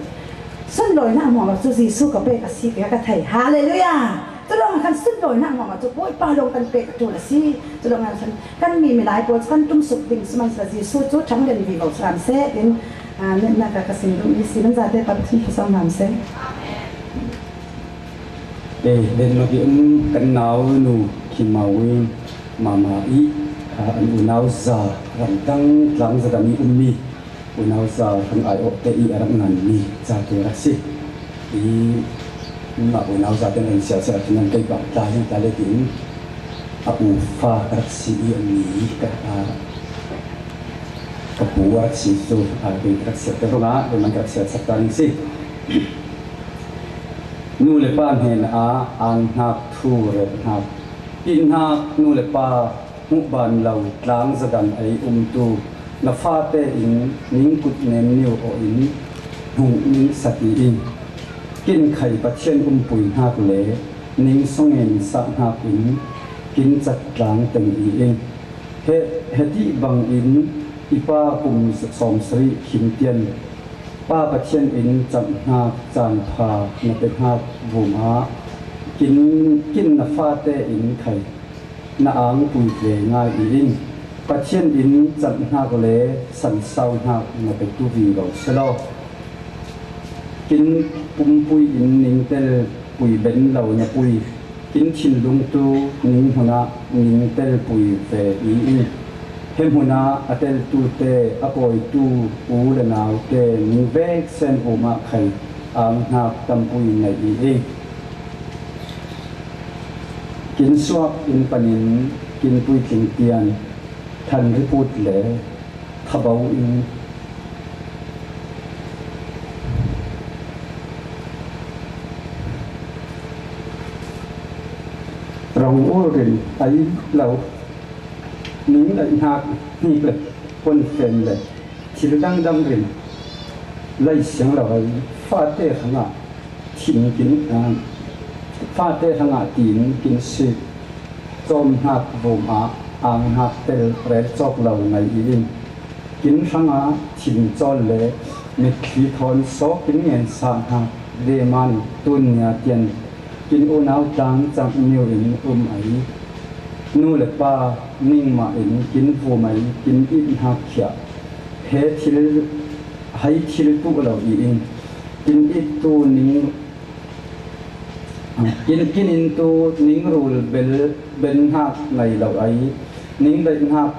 Sunlawinak hmuahhmuah cu Jesuh ka pek a si ti ka thei. Hallelujah! Cu lawng khan sunlawinak hmuahhmuah cu Bawipa lawng kan pek a ṭul a si. Cu lawng khan kan mi milai pawl cu kan tumsuk ding si man sila Jesuh cu ṭhang lian vivo sram seh in, ah, netnak ah ka sim dum i si man zate Pathian thuzang hram seh. Eh, den mak i um kan nau nu Kim Mau Win mama i, ah, an unau za ramdang tlang za dam i ummi unau za hrang ai awh te i a rak nganmi zate rak si. I mah unau za ten an sialsial a ṭhen an kei bang tla hin tla le tin a u fa ka rak si i a mi ka, a, ka pu a rak si cu a kei ka rak sial te ruangah kei man ka rak sial sak ta ning si. Nu le pa hnen ah an hnak thu rel hnak, i hnak nu le pa hmuh ban lo tlang za dam ei umtu na fate in ning kut nem niu awh in hung ning sa ti in, kin khai Pathian umpui hnak le ning songen sah hnak in kin cat tlang teng i in. He, heti bang in i pa kum sawm sarih Kim Tian pa Pathian in camh hnak caan pha na pe hnak vum ah kin, kin na fate in khai na angpui ve ngai i in. Pathian in camh hnak le sansau hnak na petu vivo si law, kin pumpui in ning tel pui ben lo na pui, kin thinlung tu ning hmun ah ning tel pui ve i in. He hmun ah a teltu te, a kawitu u le nau te ning vek sen um ah khai ang hnak tampui nei i in. Kin suak in panin kin puitling tian, than riput le thabo in rong ul rin ai lo, ning ai hnak hnik le pon fen le thil dangdang rin lai siang lo ai fate hrangah thin kin, ah, fate hrangah tin kin sik cawm hnak vum ah ang hnak tel rel cawk lo ngai i in. Kin hrangah thin cawl le mitthli thawn sawk kin ngen sa hnak ve man tun nia tian kin unau tlang camh niu in um ai. Nu le pa ning mah in kin vum ai, kin it hnak khiah. He thil, hai thil tuh lo i in. Kin it tu ning, kin, kin in tu ning rul bel ben hnak ngei lo ai. Ning daih hnak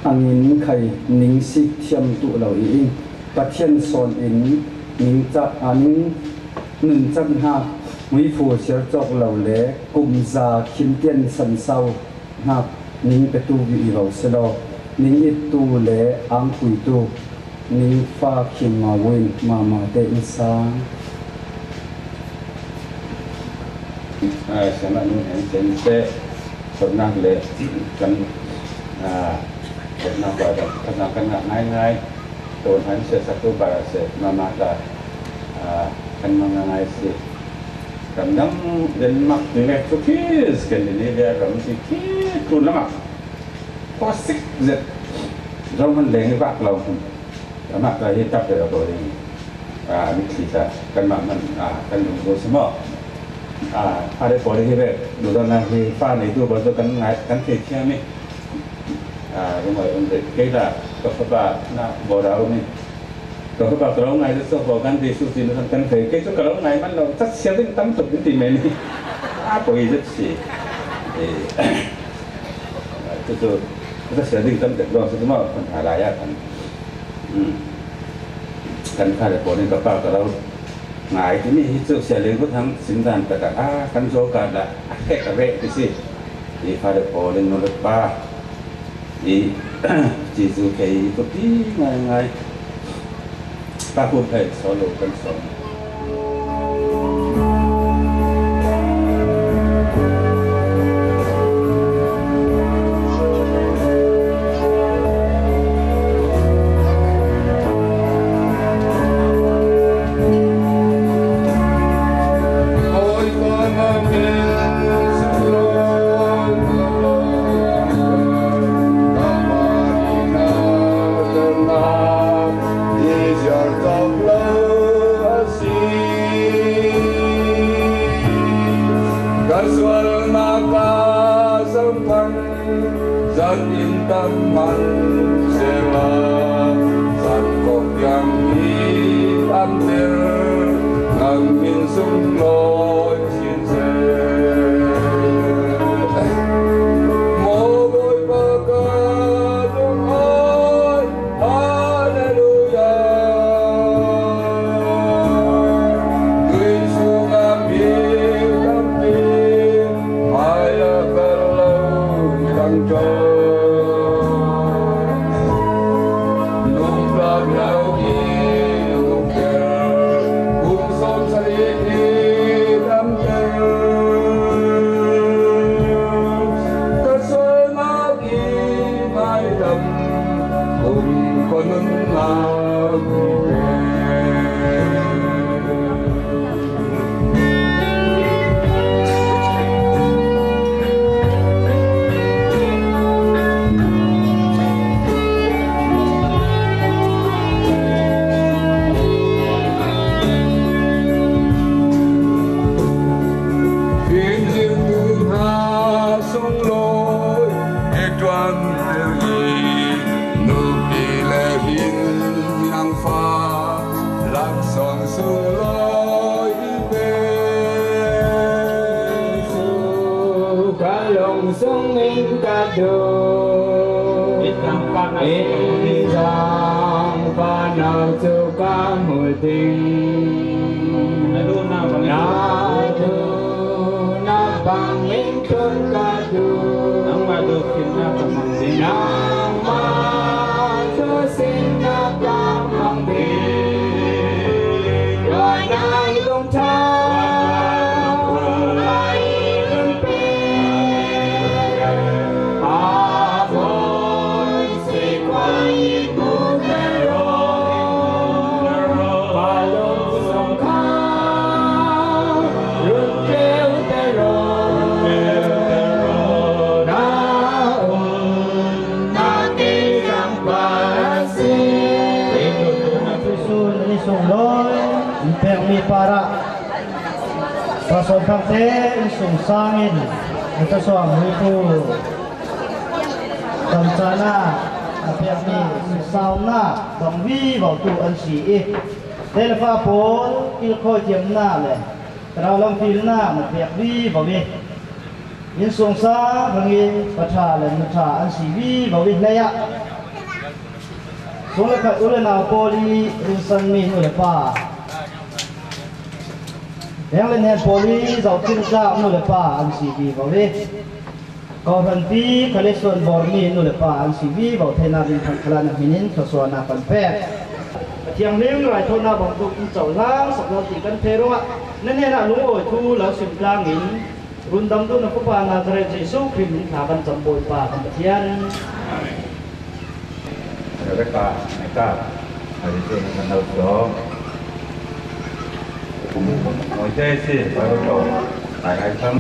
angin khai ning sik thiam tuh lo i in. Pathian sawn in ning cak, a ning nun cak hnak muifu siar cawk lo le kum za Kim Tian sansau hnak ning petu vivo si law, ning ittu le angpuitu ning fa Kim Mau Win mama te in sang. Ah, siamah nu hen cente, sawtnak le kan, ah, sawtnak ba kan, kan, kan ngah ngaingai. Tawn han sia sak tu bara se, mama ta, ah, kan mang ngaingai si. Ramdang Denmark ni vek cu khi Scandinavia ram si khi tlun lamak. Khuasik zet. Zohman leng i vak lo. Amah ka hi tap te lo ko ding. Ah, mitthli ta. Kanmah man, ah, kan lung ko si maw. Ah, a re ko ding hi vek. Duhdawtnak hi fa nei tu bal tu kan ngai, kan thei thiam i. Ah, rumai um dek. Kei ta, ka fapa na bawra um i. Ka fapa ka lo ngai tu so ko kan ti su si na kan thei. Kei tu ka lo ngai man lo. Tat sia ding tam tuk ding ti men i. Ah, ko i zet si. Eh. Cu cu, ka sia ding tam tek lawng si cu maw, kan hna lai ah kan, um, kan fale pawl in ka pa ka lo ngai timi hi cu sia ling kut hang sim dan tak ah, ah, kan zaw ka dah a hrek a reh ti si. Hi fale pawl in nu le pa, I Jesu kei i kopi ngaingai. Ka khut phei solo kan song. Zat in tam man sela, zat kok yang i am tir, ngam min sung loi sin se. Mo boi pa ka lung ai, Haleluya. Tui sunga mi tampi, maya kalau tangka. Nung lau i nung ker, kung som sali i tampi. Kasol ma Sung loi, e tuan deuh i, nupi le hin nang fa, lak song sung loi i pe. Su ka long sung in ka du. Itang panau. Itang panau su ka mu ding. Nadu na bang. Nadu na bang in Nangmah dawh khinna ka mang ding. Nangmah dawh khinna ka mang ding. Tua nai lungtha. Tua nai lungtha. A voi si kuai. Sung loi, in pek mi para. Pasal kangte, in sung sangin, in ta suang hui tu. Kamsana, a piakmi sauna, dong vivo tu an si i. Telefa pawl, kilkhawi thiamna le, Thlarau lam pilna, na piak vivo i. Innsungsang bangin, pa ṭha le nu ṭha an si vivo i hleiah. Sung le khat u le nau pawl i rinsan mi nu le pa. Heng le hnen pawl i zohkimhtak nu le pa an si vivo i. Kohranpi, Kha le Suan bawr mi nu le pa an si vivo theihna ding khan khalah na hminin thluasuahna kan pek. A thianghlim raithawinak bantuk in cohlang sak lo ti kan thei ruangah na hnenah lungawi thu lo sim tlangin rundam duhna Fapa Nazareth Jesuh Khrih min thla kan cam Bawipa kan Pathian. Amen. Rebecca, Meta, Mary Jane, Manal Dawng. Ngawite si, Bible ko, Ngai Ngai Thang.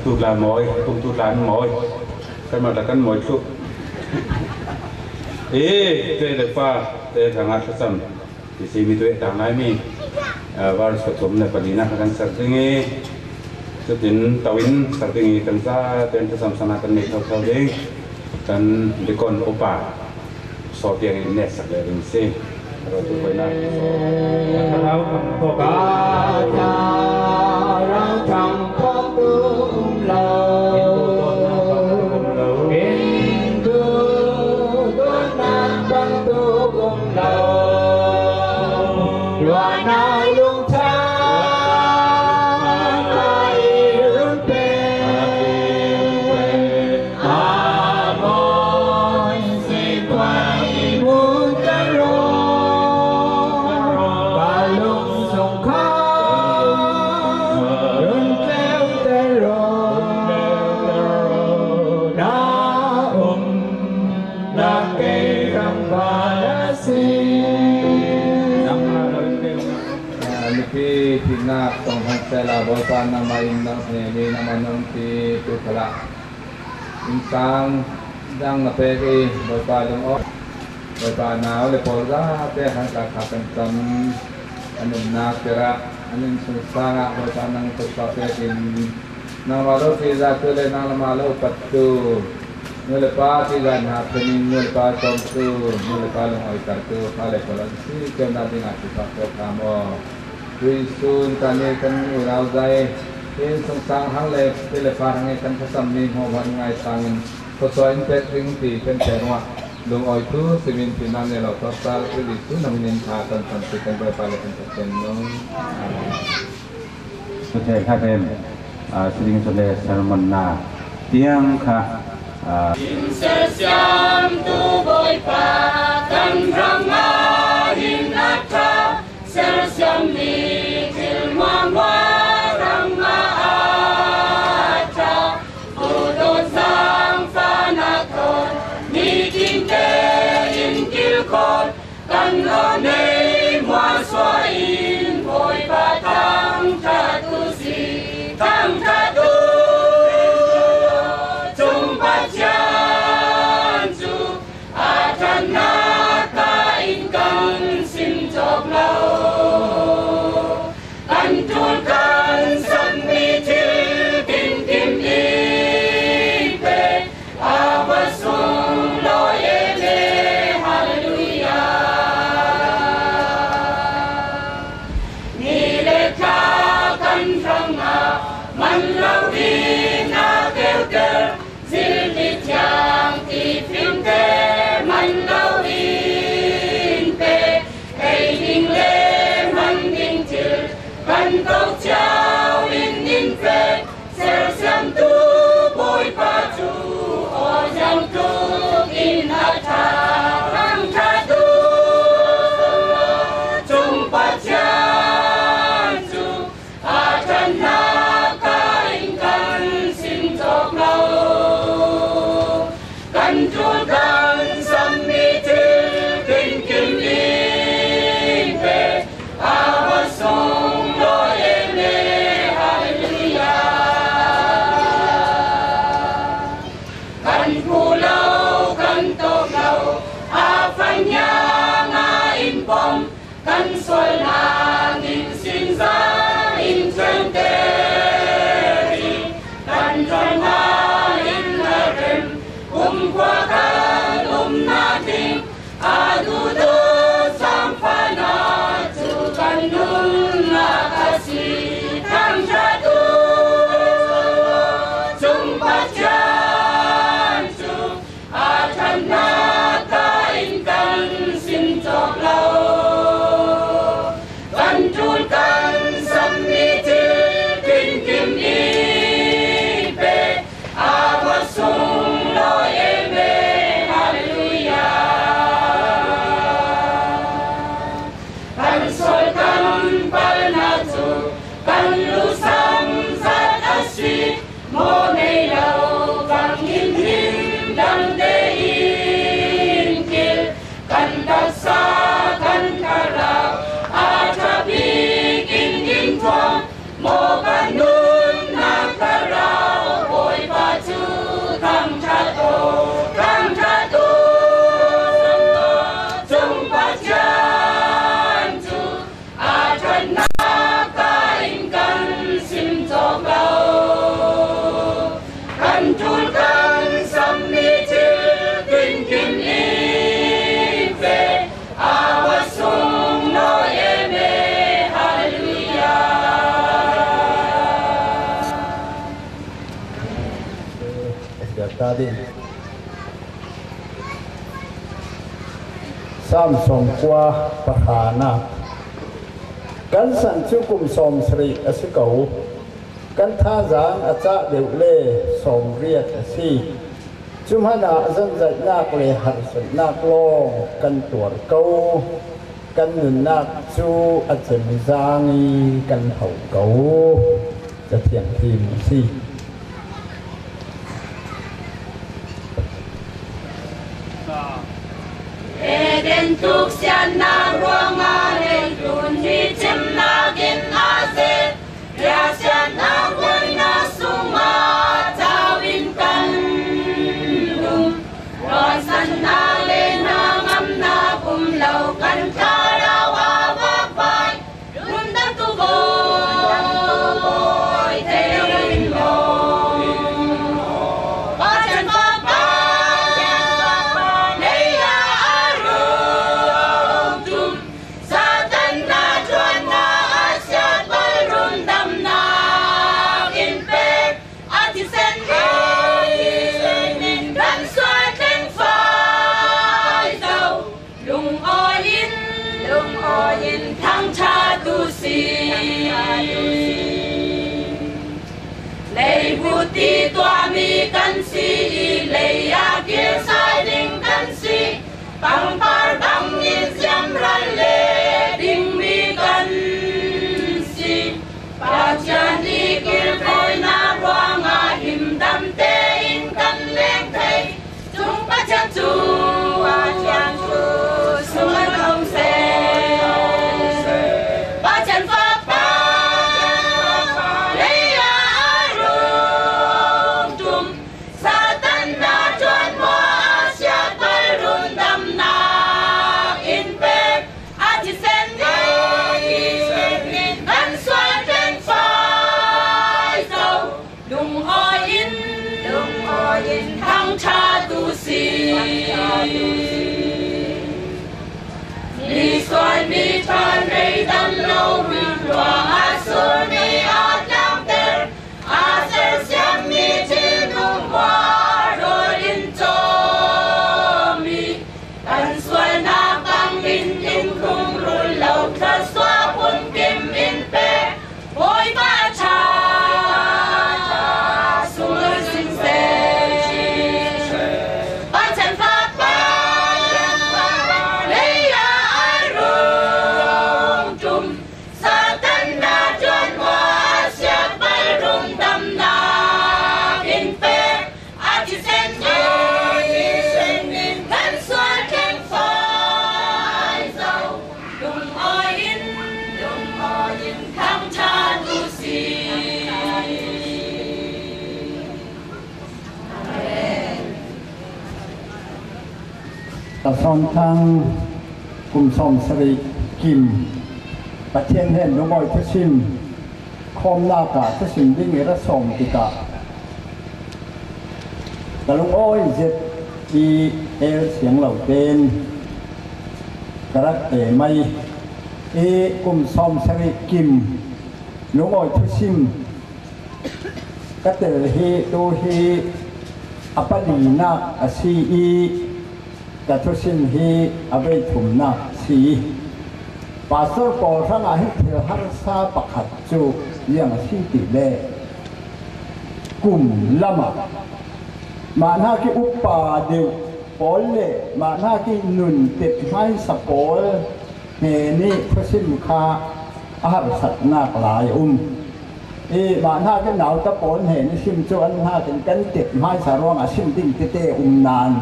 Tu tla mawi, kum tu tla mawi. Kan mah tla kan mawi tluk. Eh, te le pa, te tla nga tla sam. Ti si mi tu e tang nai mi. Ah, verse ka tum ne pali na kan sar ding i. Cutin tawin sar ding i kan sa, ten tla sam sana kan nei thau thau ding. Kan dikon upa. Saw tiang in net sak le ding si. Ro tu koi na. Ka thlarau thangphawk. Ka thlarau thangphawk tu um lo. In tu tuanna bang tu um lo. In tu tuanna bang tu um lo. Luahna lungtha ka i run pen. Mipi thihnak tong hong sela Bawipa nangmah in nang hnemin a man hong pi tu khalah. Innsang dang na pek i Bawipa lungawk, Bawipa nau le pawl zate hangka kha kan cam, an umnak terah an innsungsang ah Bawipa nang tawpsa pekin nangmah lo tizatu le nangmah lo pattu nu le pa tizan hna phenin nu le pa cawmtu nu le pa lungawitertu kha le pawl an si keunak dingah tawpsa pek kha maw? Tuisun kan i kan unau zai, innsungsang hang le, pi le fa hang i kan khasammi hmuahhmuah in ngaisang in, khuasuah in pek ding ti kan pek ruah, lungawi thu simin pi nan ne lo, Pastor Pi Jesu na min in tha kan san ti kan Bawipa le kan Pathian nung. Amen. Pathian kha pen, ah, siding le sermon na tiang kha, ah, in sersiam tu Bawipa kan ram ah hin a tha. Sersiam mi thil hmuahhmuah rang ah a tha, tu dawt zaangfahnak thawn mi tinte in kilkhawn, kan aw nei mualsuah in Bawipa thangṭhat tu si, thangṭhat tu cung Pathian cu a ṭhannak ah in kan sim cawk lo. Kan ṭul kan sammi thil tinkim in pe a va sung lawi e le, Hallelujah. Ni le thla kan hrangah man lo in a keuter, zilti thiang tifimte man lo in pe, ei ding le hman ding thil kan ko cio in in pe, sersiamtu Bawipa cu aw ziang tluk in a ṭha, kan ṭhatu cung Pathian cu a ṭhannak ah in kan sim cawk lo. Kan ṭul kan sammi thil tinkim in pe a va sung lawi e le, Hallelujah. Kan hmu lo, kan tawk lo, a fan hiang ah in pom, kan sualnak in sinzan in ṭhiante ding, kan ṭuanhma in a rem, kumkhua kan umnak ding, a duhduh zaangfahnak cu kan nunnak a si. Thangṭhatu cung Pathian cu a ṭhannak ah in kan sim cawk lo. Kan Siata ding. Sam sawmkua pathana. Kan san chu kum sawmsarih a si ko. Kan thazang a cah deuh le sawmriat a si. Cu hmanah zanzaihnak le harsatnak lawng kan tuar ko. Kan nunnak cu a cemzang i kan ho ko. Cathiang thim a si. Eden tuk siatnak ruangah leitlun hi cemnak in a zet. Riahsiatnak buainak sungah cau in kan um. Ruahsannak le na ngamnak um lo kan thlarau a vak vai. Rundam tu bawi thei in maw? Pathian Fapa, lei ah a rung tum. Satan na ṭuannak a siat bal rundamnak in pek. A thisen nih in kan sual thleng fai zo. Lungawi in, lungawi in thangṭhat u si. Leibu ti tuahmi kan si i, lei ah kilsai ding kan si. Pangpar bangin siamral le dingmi kan si. Pathian i kilkhawinak ruangah himdamte in kan leng thei. Cung Pathian cu, Pathian cu sunglawi ko seh. Pathian Fapa, lei ah a rung tum. Satan na ṭuan maw a siat bal rundamnak in pek. A thisen nih in kan sual thleng fai zo. Lungawi in, lungawi in thangṭhat u si. Misual mi ṭhan rei dan lo, mi ruah a sur mi a tlangter. A sersiammi thil nungua rawl in cawmi kan sualnak bangin in hung rul lo, thluasuah phungkim in pe. Bawipa ṭha, sunglawi sing seh. Pathian Fapa, lei ah a rung tum. Satan na ṭuan maw a siat bal rundamnak in pek. A thisen nih in kan sual thleng fai zo. Lungawi in, lungawi in thangṭhat u si. Amen. Ka Sawm Thang kum sawmsarih kim Pathian hnen lungawi thusim khawmnak ah thusim ding i ra sawm tikah ka lungawi zet i el siang lo tein ka rak e mai i kum sawmsarih kim lungawi thusim ka tel hi tu hi a palinak a si i ka thusim hi a veithumnak si. Pastor pawl hrangah hin thil harsa pakhat cu ziang a si ti le kum lamah mah hnak i upa deuh pawl le mah hnak i nun tet hmaisa pawl hnen i thusim kha a harsatnak lai a um. I mah hnak i nauta pawl hnen i sim cu an hnak in kan tet hmaisa ruangah sim ding tete um nan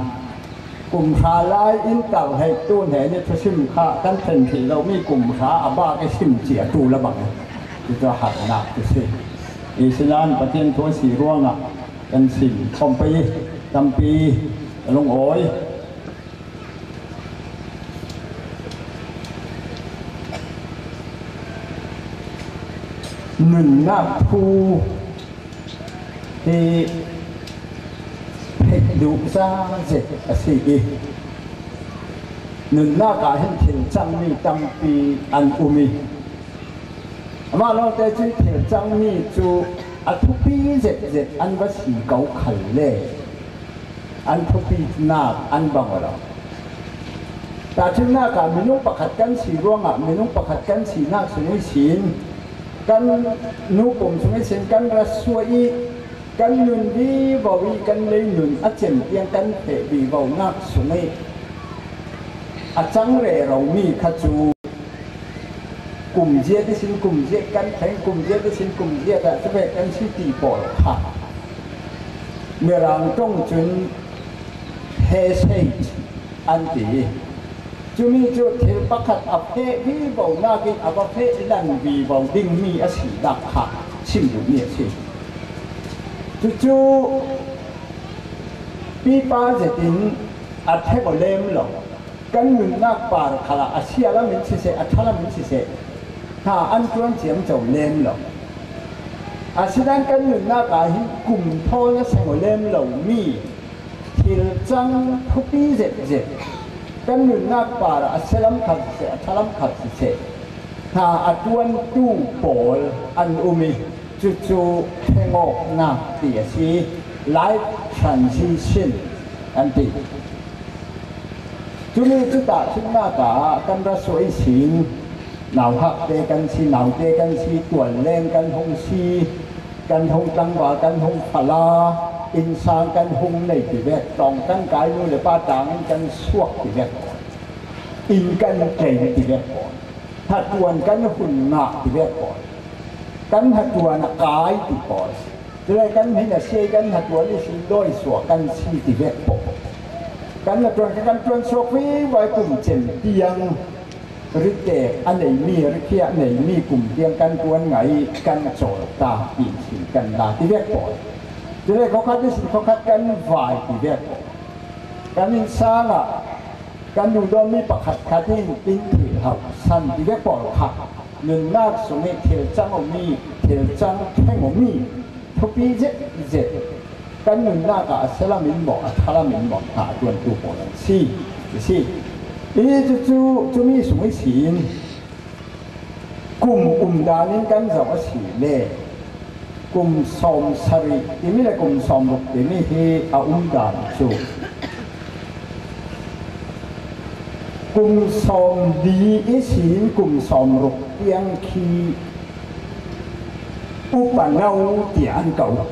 kum hra lai in tarhleihtu hnen i thusim kha kan thlen thei lomi kum hra a bak i sim cia tu la bang i cu a harnak cu si. I sinan Pathian thu a si ruangah kan sim khawm pei i tampi a lungawi. Nunnak thu hi theih duh za zet a si i nunnak ah hin thil cangmi tampi an um i amah lawngte cun thil cangmi cu a thupi zetzet an va si ko khalle an thupinak an bang aw lo. Tahṭhimnak ah minung pakhat kan si ruangah minung pakhat kan sinak sung ihsin kan nu pum sung ihsin kan ra suah i kan nun vivo i kan lei nun a cem tiang kan feh vivonak sung i a cang rero mi kha cu kum ziat ihsin kum ziat kan thleng, kum ziat ihsin kum ziat ah cuvek kan si ti pawl kha Mirang ṭong cun hesate an ti. Cumi cu thil pakhat a feh vivo nakin a va feh lan vivo dingmi a si dak kha chim duhmi a si. Cucu pipa zetin a ṭhek aw lem lo. Kan nunnak par khalah a sia lam in siseh, a ṭha lam in siseh, hna an ṭuan ciamco lem lo. Asinan kan nunnak ah hin kum thawn a seng aw lem lomi thil cang thupi zetzet kan nunnak par ah a sia lam khat siseh, a ṭha lam khat siseh, hna a ṭuantu pawl an um i cucu thlengawknak ti a si. Life transition an ti. Cumi cu tahṭhimnak ah kan ra suah ihsin nauhakte kan si, naute kan si, tualleng kan hung si, kan hung tlangval, kan hung fala, innsang kan hung nei tivek, tlawng kan kai, nu le pa tangin kan suak tivek, inn kan tlaih tivek, hnaṭuan kan hun ngah tivek, kan hnaṭuan a kai ti pawl, cule kan hmin a si i kan hnaṭuan ihsin dawisuah kan si tivek pawl, kan hnaṭuan kha kan ṭuan suak vivo i kum cem tiang ritek a neimi, rikhiah a neimi kum tiang kan ṭuan ngai i kan cawl ta ihsin kan la tivek pawl, cule khokhat ihsin khokhat kan vai tivek pawl, kan innsang ah kan duhdawtmi pakhat khat in in thil hauh san tivek pawl kha nunnak sung i thil cang awmi, thil cang thleng awmi thupi zetzet kan nunnak ah a sia lam in maw, a ṭha lam in maw hna a ṭuantu pawl an si, i si. I cucu cumi sung ihsin kum umdan in kan zoh a si le kum sawm sarih timi le kum sawm ruk timi hi a umdan cu kum sawm li ihsin kum sawm ruk tiang khi upa no tiah an ko.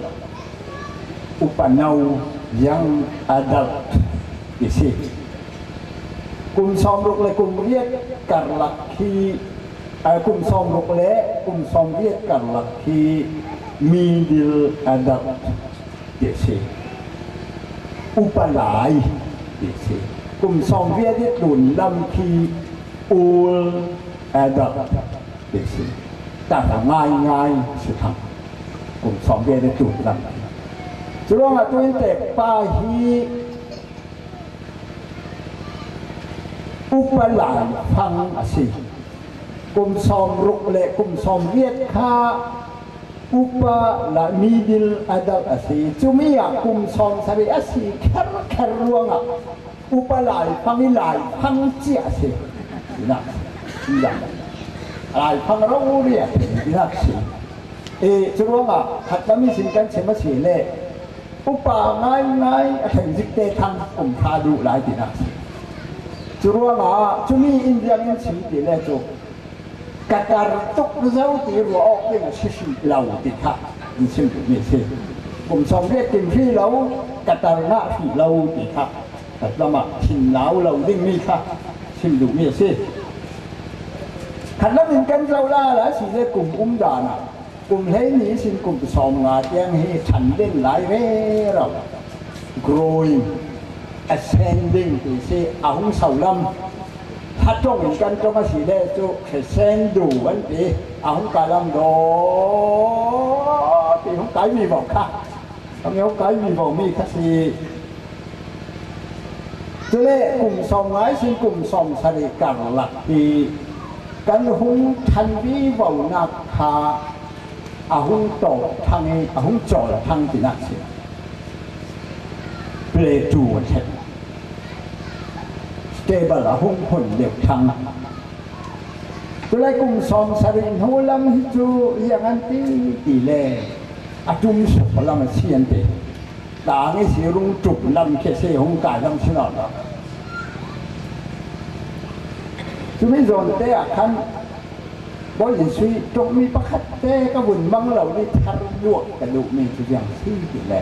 Upa no, young adult, ti si. Kum sawm ruk le kum riat karlak khi, aa, kum sawm ruk le kum sawm riat karlak khi middle adult ti si. Upa lai ti si. Kum sawm riat i tlun lam khi old adult ti si. Tata ngaingai si thang. Kum sawm riat i tlun lam. Curuangah tu in tek pa hi upa laifang a si. Kum sawm ruk le kum sawm riat kha upa la middle adult a si. Cumi ah kum sawm sarih a si kherkher ruangah upa laifang i laifang cia a si. Tinak si. Laifang rori a si. Tinak si. E, curuangah khat lam ihsin kan chim a si le upa ngaingai a thleng zikte thang kum ṭha duh lai tinak si. Curuangah cumi in ziang in chim ti le cu ka tar tuk zo ti ruah awk ding a si hrih lo ti kha in chim duhmi si. Kum sawm riat kim hrih lo, ka tar ngah hrih lo ti kha khat lamah thinlau lo dingmi kha chim duhmi a si. Khat lam in kan zoh lala si le kum umdan ah kum hleihnih ihsin kum sawm nga tiang hi ṭhan den lai rero. Growing, ascending ti si, a hung so lam. Kha ṭong in kan ṭong a si le cu crescendo an ti, a hung kai lam daw ti hung kai vivo kha. Kan hung kai vivo mi kha si. Cule kum sawm nga ihsin kum sawm sarih karlak hi kan hung ṭhan vivonak kha a hung tawh thang i a hung cawl thang tinak si. Plateau a ṭhen. Stable a hung hun deuh thang. Cule kum sawm sarih hnu lam hi cu ziang an ti ti le a ṭum suak lam a si an ti. Tang i si rung ṭum lam khe se hung kai lam si nawn lo. Cumi zawnte ah khan Bawi Jesuh ṭawngmi pakhatte ka vun mang lo ni, thar luak ka duhmi cu ziang si ti le,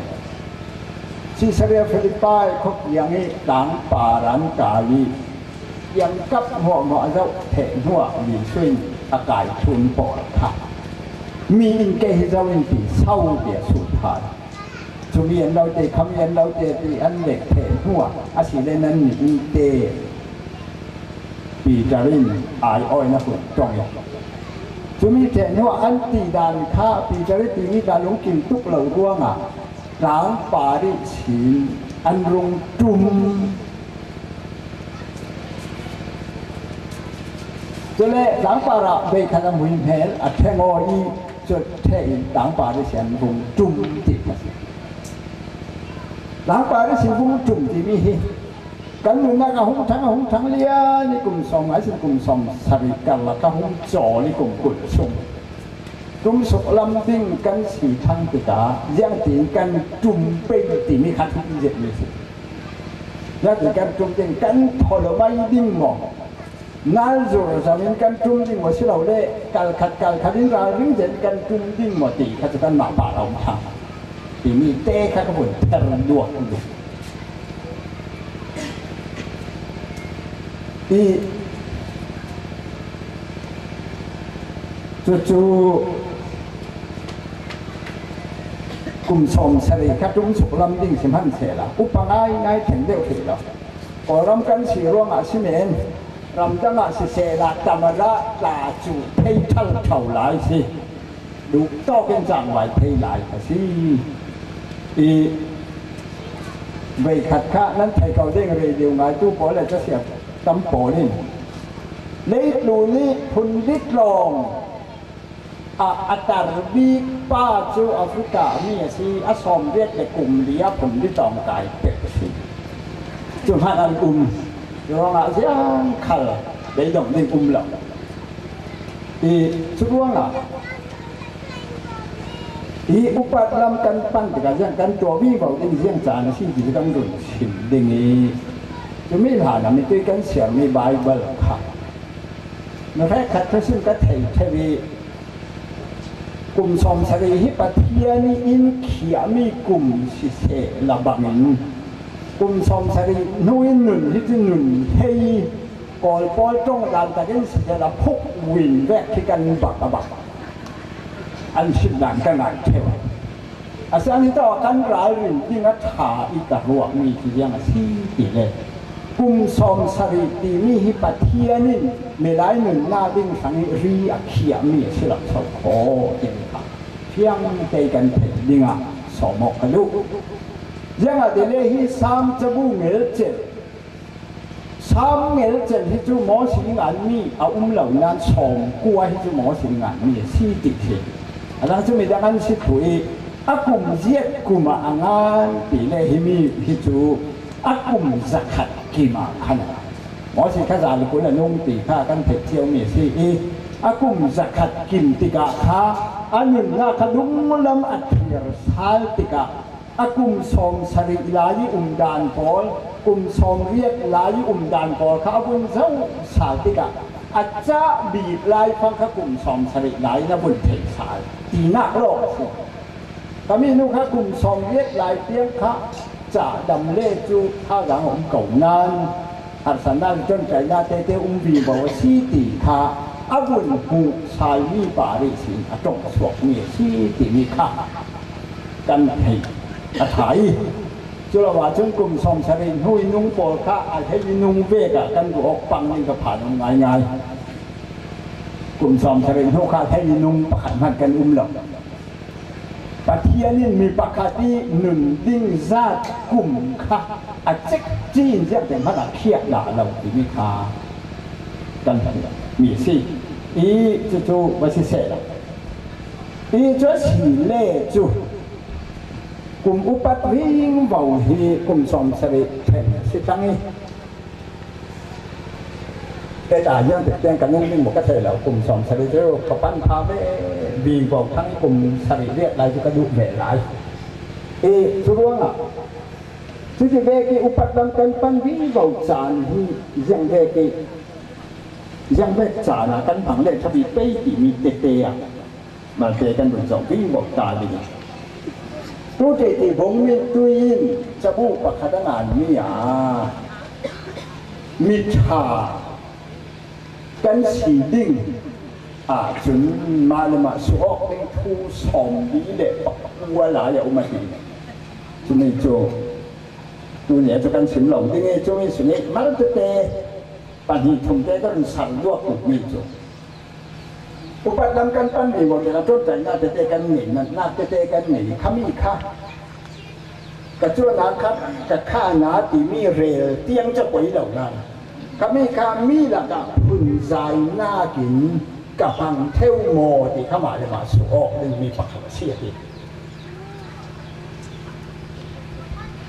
Caesarea Philippi khuakiang i tlangpar an kai i kiangkap hmuahhmuah a zoh theh hnuah Jesuh in a kai thum pawl kha mi in kei hi zo in ti sau ti a sut hai. Cumi an lo te, khami an lo te ti an lek theh hnuah a si le nan ni in te Peter in ai awina hun ṭong i. Cumi theh hnuah an ti dan kha Peter i timi kha lungkim tuk lo ruangah tlangpar i sin an rung ṭum. Cule tlangpar ah veikhat a hmuihmel a ṭheng aw i cu ṭheh in tlangpar i sin an rung ṭum ti kha si. Tlangpar i sin rung ṭum timi hi kan nunnak a hung ṭhang, a hung ṭhang lian i kum sawm ngai sin kum sawm sarih karlak a hung cawl i kum kul sung ṭum suk lam ding kan si thang tikah ziangtin kan ṭum pei timi kha thil zet mi si. Ziangtin kan ṭum ding kan thaw lo mai ding maw? Nal zur zamin kan ṭum ding maw si lo le, kalkhat kalkhat in ralring zet kan ṭum ding maw ti kha cu kanmah pah a um thang. Timi te kha ka vun ther duak ding. I cucu kum sawm sarih kha ṭum suk lam ding si hman sehla upa ngai ngai theng deuh hrih lo. Kawlram kan si ruangah si men, ramdang ah sisehla, tamada tla cu thei ṭhalṭho lai si. Duh tawk in cangvai thei lai a si. I veikhat kha nan thei ko ding, radio ngaitu pawl le casiat tam pawl in leitlun i phundit lawng a, a tar bik pa cu Africa mi a si, a sawmriat le kum li a phundit lawng kai pek a si. Cu hmanh an um. Cu ruangah ziang khal beidong ding um lo. I cu ruangah hi upat lam kan pan tikah ziang kan tuah vivo ding ziang caan a si ti kan run chim ding i, cumi hlan ah mitui kan siarmi Baibal kha mi hrekkhat thawsim ka thei ṭheu i, kum sawm sarih hi Pathian i in khiahmi kum sisehla bangin kum sawm sarih hnu in nun hi cu nun hei Kawl pawl ṭong dan takin sisehla phuk win vek khi kan bak a bak an sim dan ka ngai ṭheu. A siang hi tawh kan ralrin ding a ṭha i ka ruahmi cu ziang a si ti le, kum sawm sarih timi hi Pathian in milai nunnak ding hrang i ri a khiahmi a si lo so khaw timi kha fiang tei kan theih dingah sawm awk ka duh. Ziangahtile hi Sam cabu ngelcel Sam ngelcel hi cu Mawsi i nganmi a um lo nain sawmkua hi cu Mawsi i nganmi a si ti khi a dang cu midang an si thluh i a kum ziat kum ah a ngan ti le himi hi cu a kum zakhat kim ah khan a ngan. Mawsi kha za le kul a nung ti kha kan theih ciomi a si i a kum zakhat kim tikah kha a nunnak kha dunglam a thir sal tikah a kum sawm sarih lai i um dan pawl, kum sawm riat lai i um dan pawl kha a vun zoh sal tikah a cah bik lai fang kha kum sawm sarih lai in a vun theih sal tinak lawng a si. Ka mi nu kha kum sawm riat lai tiang kha cah dam le cu thazaang a um ko nain, harsatnak le ṭawngṭaina tete um vivo a si ti kha a vun hmuh salmi par ihsin a ṭong suakmi a si timi kha kan theih a ṭha i, cu lo ahcun kum sawm sarih hnu i nung pawl kha a hlei i nung vek ah kan ruah awk pang ding ka phan um ngaingai. Kum sawm sarih hnu kha a hlei i nung pakhat hmanh kan um lo. Pathian in mi pakhat i nun ding zat kum kha a cekci in ziangte hmanh ah khiah dah lo timi kha kan hmuh mi a si. I cucu va siseh lo. I cu a si le cu kum upat vingvo hi kum sawm sarih theng a si tang i, Kei ta hian pek tiang ka nung ding maw ka thei lo, kum sawm sarih cu ka pan pha ve, vivo thang kum sarih riat lai cu ka duh ve lai. E, curuangah cuti vek i upat lam kan pan vivo caan hi ziang vek i, ziang vek caan ah kan hmang le tha bik pei timi tete ah malte kan vun zoh vivo ta ding. Tute ti vong mit tui in cabu pakhat a ngan mi a mitha kan si ding ahcun mah le mah suh awk ding thu sawmli le pakua lai a um a ti. Cumi cu tuni cu kan sim lo ding i, cumi sung i mal tete pahnih thum te kan run ser duak tukmi cu upat lam kan pan vivo te, a ṭuanṭaihnak tete kan ngei, natnak tete kan ngei, khami kha ka cuahnak kha, ka kha na timi rel tiang ca poi lo nain, khami kha mi lakah phunzainak in ka hmang theu maw ti kha mah le mah suh awk dingmi pakhat a si a ti.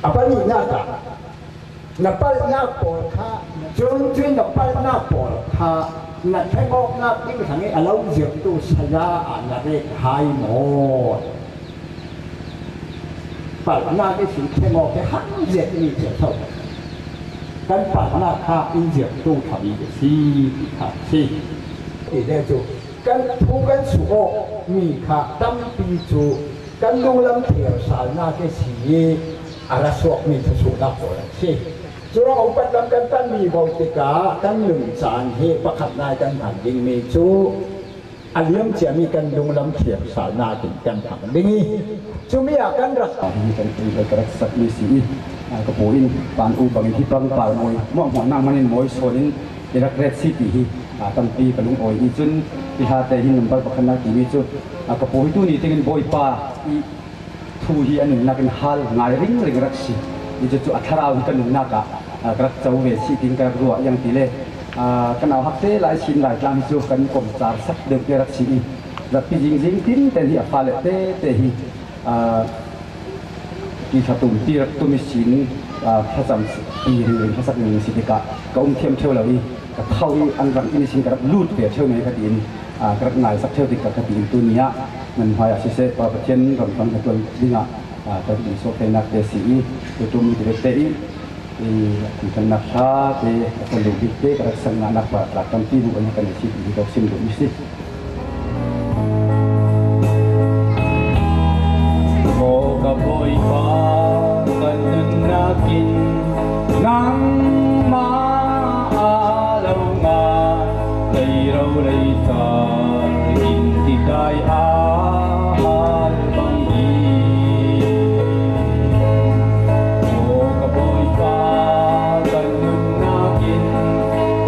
A pahnihnak ah na palhnak pawl kha, cun cun na palhnak pawl kha na thleng awknak ding hrangih a lo zirhtu saya ah na ret hai maw? Palhnak ihsin thleng awk hi hang ziatmi cu a so. Kan palhnak kha in zirhtu kha bik a si ti kha a si. Ti le cu kan thu kan suh awk mi kha tampi cu kan lunglam thersalnak ihsi i a ra suakmi thusuhnak pawl an si. Curuangah upat lam kan pan vivo tikah kan nun caan hi pakhat nai kan hman dingmi cu a liam ciami kan lunglam thersalnak in kan hmang ding i, cumi ah kan rak. Hi kan tui ka rak sakmi si i, aa, ka pu in pan u bangin hi pangpar mawi hmuahhmuahnak manin mawi sawn in i rak ret si ti hi, aa, tampi ka lungawi i cun, hi hla te hin number pakhatnak timi cu, aa, ka pu hi tuni tengin Bawipa i thu hi a nunnak in hal ngai ringring rak si. Hi cucu a thlarau hi ka nunnak ah, aa, ka rak co ve si tiin ka rak ruah, iang ti le, aa, ka nauhak te Lai Chin Laitlang hi cu kan komcar sak deuh te rak si i, rak pi zingzing tinten hi a fale tete hi, aa, ti thlatum ti rak tum ihsin, aa, thlacam pi ringring, thlasak ringring si tikah ka um thiam ṭheu lo i, ka tho i an rang in ihsin ka rak lut ve ṭheu men ka tiin, aa, ka rak ngaisak ṭheu tikah ka tiin tuni ah nan hmaiah siseh, Pa Pathian ram hrang hna tuan dingah, aa, kan in suak theinak te si i, tutum ti vek te i, i, a thangṭhatnak hla te, a kan duh bik te, ka rak sang ngahnak pa tlak tampi bu an kan si ti hi ka sim duh mi si. Aw ka Bawipa, kan nunnak in nangmah aa lo ngai, leiro leitar in titlai aa hal bang hi. Aw ka Bawipa, kan nunnak in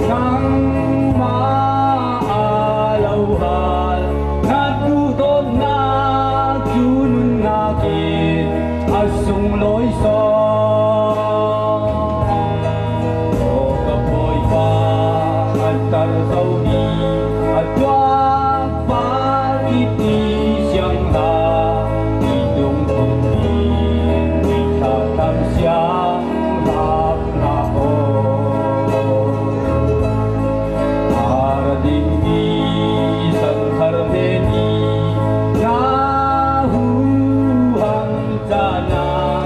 nangmah aa lo hal, na duhdawtnak cu nunnak in a sunglawi sawn. Aw ka Bawipa, a tar zomi a tuak Bawipa i ti siang hlah, i dungthlun ding i thlahthlam siang hlah hlah aw. A ra dingmi santhar hnen i na huhang caan ah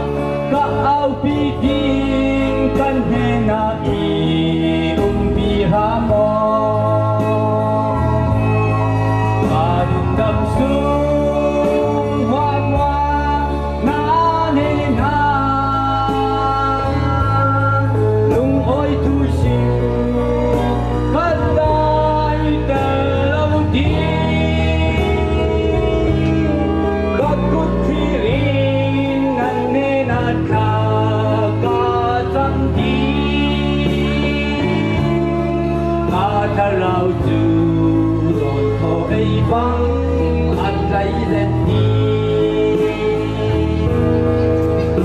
ka aupi ding, kan hnenah i umpi hram aw. Ka lungdam sung hmuahhmuah na hnenah lungawi thu sim ka dai tel lo ding. Ka kut thir in nan hnenah thla ka cam ding. Ka thlarau cu zawn khawh ei bang a tlai let ding.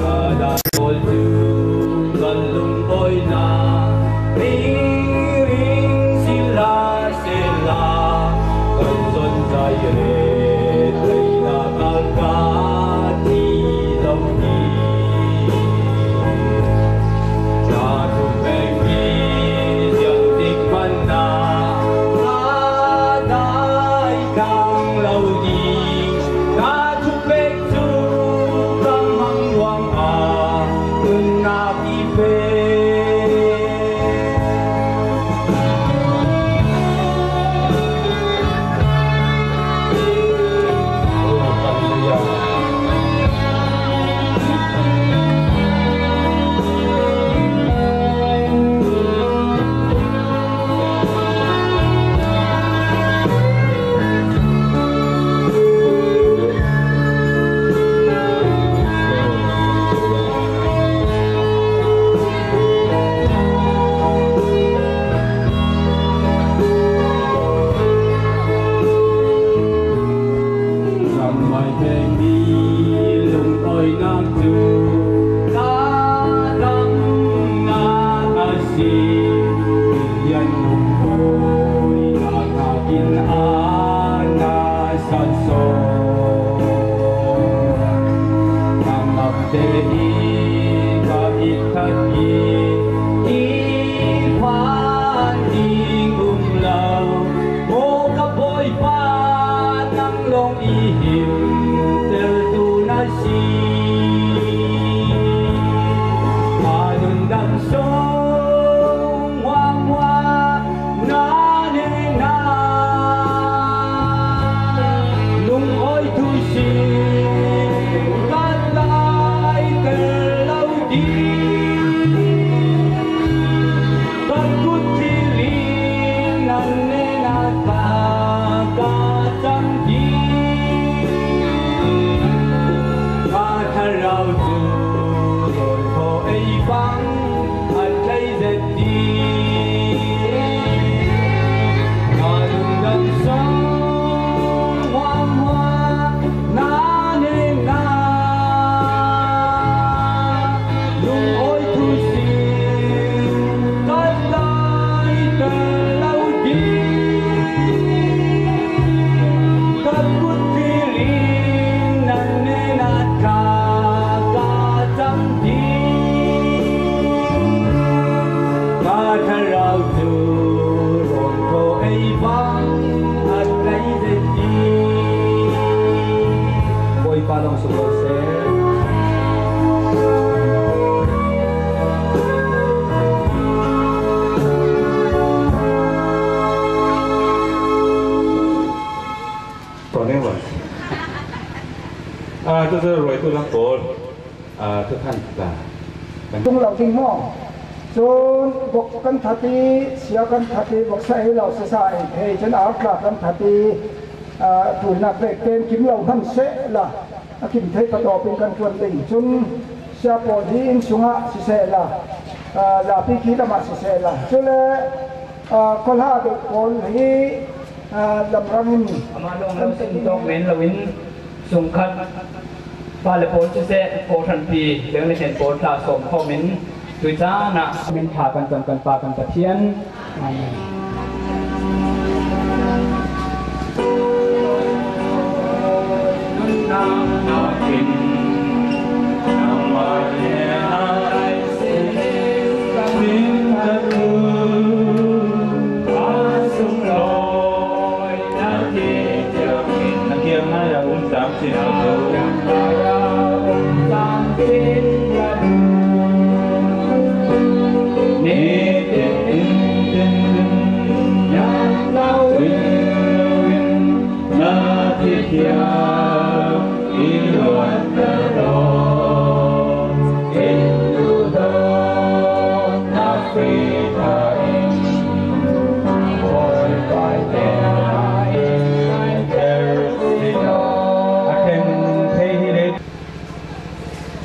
Ka dai pawl cu kan lungawinak ringring si hlah sehla, kan zawn zai ret tlaihnak a ka ti lo ding. Ka tum peng hi ziang tik hmanh ah ka dai tlang lo ding. Ka Lam pawl, ah, thuthan ta. Tung lo ding maw? Cun bok kan that i, sia kan that i, bok sa hi lo, sa sa i, hei cun artla kan that i, ah, tulnak pek tein kim lo hman sehla, a kim thei patawp in kan ṭuan ding. Cun sia pawl hi inn sungah sisehla, ah, zapi khi lamah sisehla, cule, ah, khuahla deuh pawl hi, ah, lamrang in amah lawng lo sin tawk men loin sungkhat fale pawl siseh, kawhhranpi deuh le hnen pawl tla sawm khawm in tui caan ah min ṭha kan cam kan Pa kan Pathian. Amen.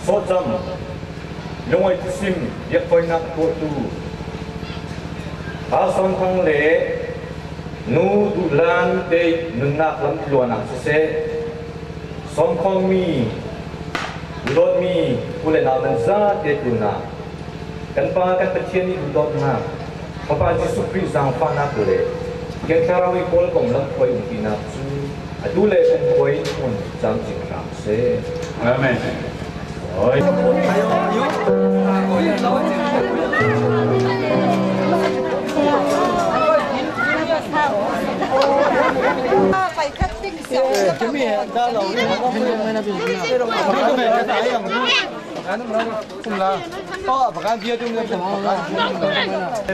Sawtcam, lungawi thusim, biakpawinak tuahtu Pa Sawm Khawng le Nu Duh Lan te nunnak lam tluan ah siseh, sawm khawmmi, duhdawtmi u le nau nan zate tlunah kan Pa kan Pathian i duhdawtnak, Fapa Jesuh Khrih zaangfahnak le Thiang Thlarau i kawlkom lam khuai umpinak cu atu le kumkhua in hun cam cing hram seh. Amen. Oi.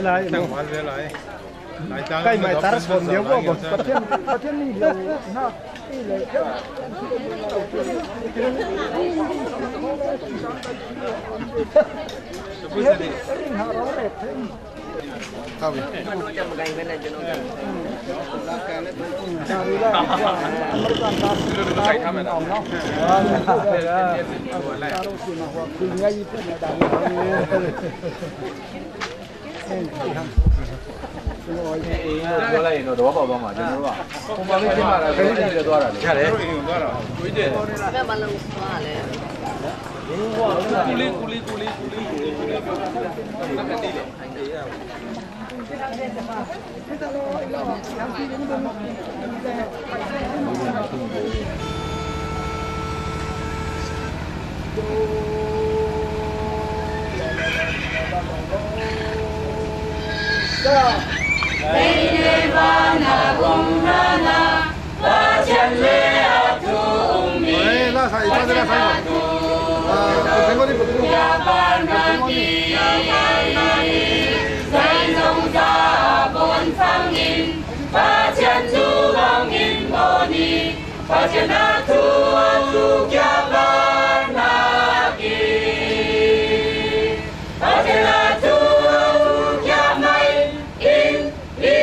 Lai, lai. Keimah tar sawn lio ko, Pathian, Pathian nih lio hna. Pathian cu bang in maw ni, Pathian a thu a tu kia ban a ki, Pathian a thu a tu kia mai in i,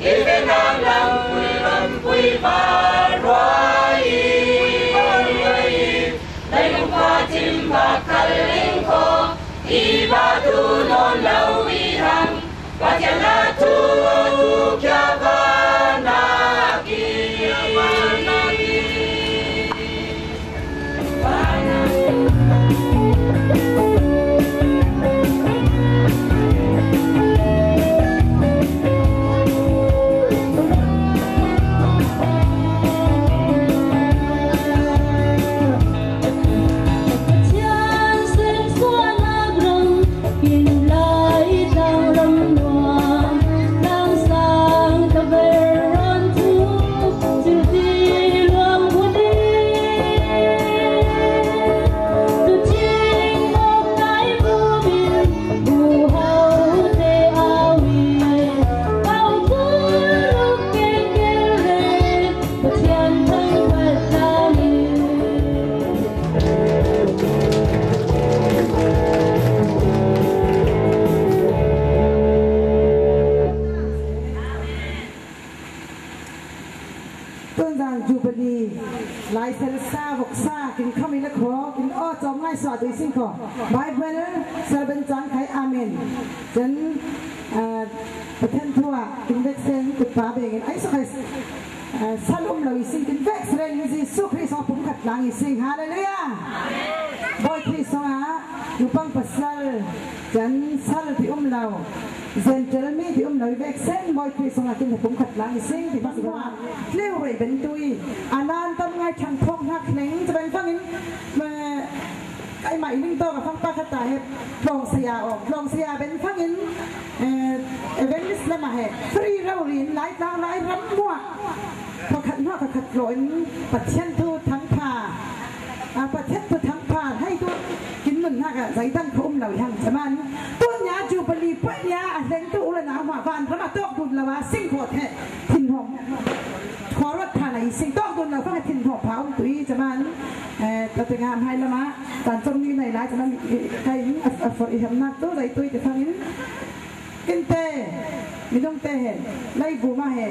i ve nang lam pui lam pui pa ruai i, ruai i, Leilung pa tim ba kal ling ko, i ba tu non lo i hang, Pathian a thu a tu kia ba na ki. Suah tui sing kho. Bible serban cang khai, amen. Cun, ah, Pathian thu ah kin vek sen kutpa bengin ai sukhai, ah, sal um lo i sing kin vek seren in Jesuh Khrih sung pumkhat tlang i sing. Hallelujah. Bawi Khrih sung ah nupang pasal can sal ti um lo. Zentel mi ti um lo i vek sen Bawi Khrih sung ah kin pumkhat tlang i sing ti hmasa tleu rei ben tui. A nan tam ngai thang thawk hnak hleng caban fangin, ma, Keimah i ning tawk a fangpa khat ta he tlawng saya awk, tlawng saya ben fangin, eh, evangelist lamah he free rori in Laitlang Lairam muah pakhat hnuah pakhat tlawh in Pathian thu thangpha, ah, Pathian thu thangpha hei tu kin nunnak ah zeidang kha um lo i hang caman. Tun nia Jubilee puai nia a hlengtu u le nau hmah vanram a tawk dun lo a sing khawh he thinhawm khuaruat pha nei sing tawk dun lo fang a thinhawm pha um tui caman. Eh, tua tengah hmai lamah Tancom ni nei lai caman, eh, kai in a, a for i hemnak tu zai tui ti fangin kinte, minung te he, lei vuma he,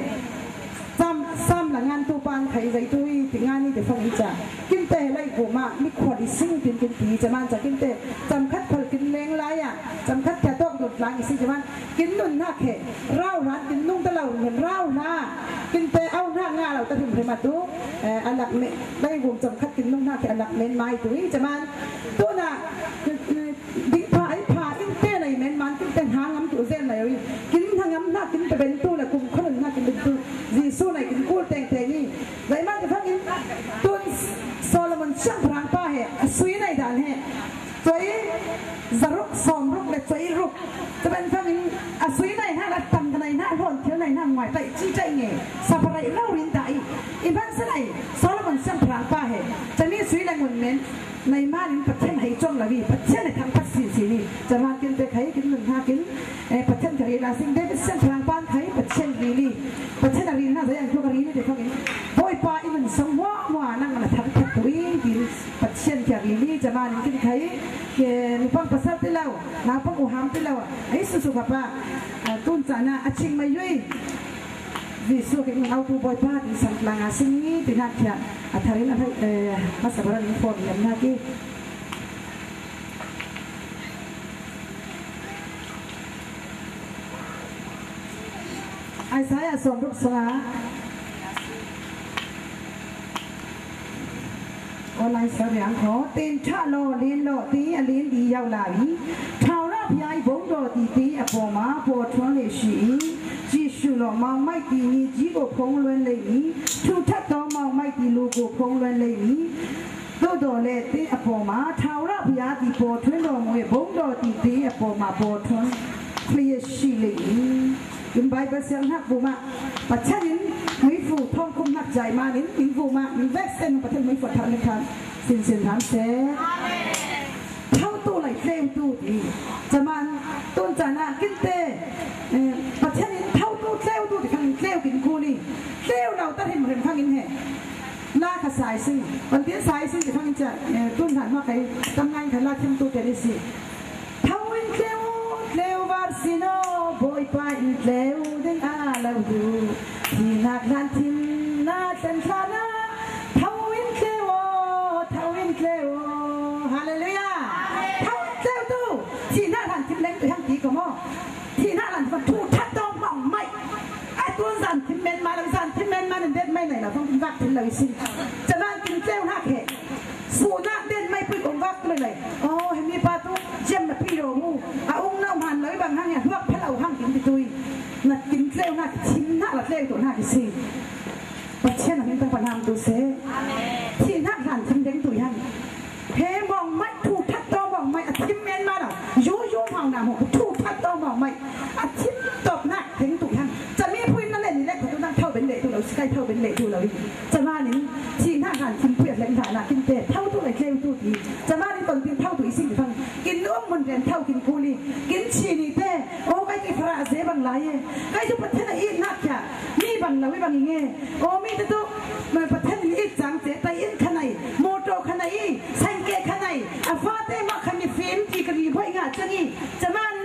sam, sam la ngan tu pan khai zai tui ti ngan ni ti fangin ca. Kinte he lei vuma mi khual i sing tin kin ti caman ca kinte, cam khat khol kin leng lai ah, cam khat tia tawk dun tlang i sing caman. Kin nunnak he rau hlan kin nung ta lo hrimhrim rau hna. Kinte au hna nga lo ta hrimhrim a tu, eh, a lak me, lei vum cam khat kin nunnak he a lak men mai tu i caman. Tuna, eh, eh, ding pha ai pha in te nei men man kinte hna ngam tu zen lai oi. Kin hna ngam hna kin pe ben tu le kum khon hna kin ben tu. Jesuh nei kin kul teng teng i. Lei man ka thang in tun Solomon siangpahrang pa he a sui nei dan he. Cuai zaruk sawmruk le cuai ruk. Caban fangin a sui nai hna, a tam ka nai hna, a hlawn thil nai hna, nguai taih, ci taih nge, saparai lo rin ta i. I hmanhsehlaw Solomon siangpahrang pa he, cami sui le ngun men, nai man in Pathian hei cuang lo i, Pathian he thangphat sin sin i. Caman kin te khai, kin nun hna kin, eh, Pathian ka ri la sing, David siangpahrang pan khai, Pathian ri li. Pathian a ri hna, zayang thuk a ri ni te fangin, Bawipa i nun song hua hua, nang na thangphat tu i, kin Pathian ka ri li, caman in kin khai, ke, nupang pasal ti lo, naupang u ham ti lo, ai susu ka pa, ah, tun cahna a ching mai yui. Jesuh ke ngun autu Bawipa ti sang tlang a sing i, ti nak khia, a tharin a hai, eh, masa baran in form yam nak i. Isaiah sawmruk sanga. Online sa riang kho. Ten ṭha law, len law ti a len di yau lai. Thau rah phia i bawng daw ti ti a pawm a, paw thuan le shi i. Jesuh law mau mai ti ni ji go phong luan lei ni. Thu that taw mau mai ti lu go phong luan lei ni. Dawdaw le te a pawm a, thau rah phia ti paw thuan daw mu e, bawng daw ti te a pawm a, paw thuan phia shi lei ni. In Bible siang hnak bum ah Pathian in muifu thawng kum hnak jai man in, in bum ah in vek sen Pathian muifu thawng hnak khan sin sin hram se. Thau tu lai tleu tu ti. Caman tun caan ah kinte, eh, Pathian in thau tu tleu tu ti khan in tleu kin ku ni. Tleu lo ta hrim hrim khan in he. La kha sai sing. Pathian sai sing ti fang in cia, eh, tun hlan hma kai tam ngai kha la thim tu te ni si. Tho in tleu, tleu var si no, Bawipa in tleu ding a lo du. Thihnak hlan thim na thlen thla na. Tho in tleu aw, tho in tleu aw. Hallelujah. Tho in tleu tu. Thihnak hlan thim leng tu hang ti ko maw. Thihnak hlan thim thu that tawng hmawng mai. A tun zan thim men ma lo, zan thim men ma nan det mai nai lo, fang vak thil lo i si. Caman kin tleu hnak he. Sunak den mai pui kong vak tu lai. Oh, he mi pa tu, jam na pi lo mu. A ung nau man lo i bang hang ya, huak pha lo hang kin ti tui. Na kin tleu hnak, thim hnak la tleu tu hnak i si. Pathian a min tang pan ham tu se. Thihnak hlan thim deng tu hang. He mawng mai thu that taw mawng mai a thim men ma lo. Yu yu mau na mu thu that taw mawng mai a thim tawp nak theng tu hang. Cami pui na len ni le kho tu nang thau ben le tu lo, sikai thau ben le tu lo. Caman in thihnak hlan thim pui a hleng hlan a kin te thau tu le tleu tu ti. Caman in ton tin thau tu i sing fang. Kin um mun ren thau kin kuli. Kin chi ni te. O kai ki phara a ze bang lai e. Kai tu Pathian a i nak ya. Mi bang lo i bang i nge. O mi te tu. Ma Pathian in i cang te tai in khanai. Motor khanai. Sangke khanai, a fate mah kha mifim ti ka ri huai ngah ciang i, caman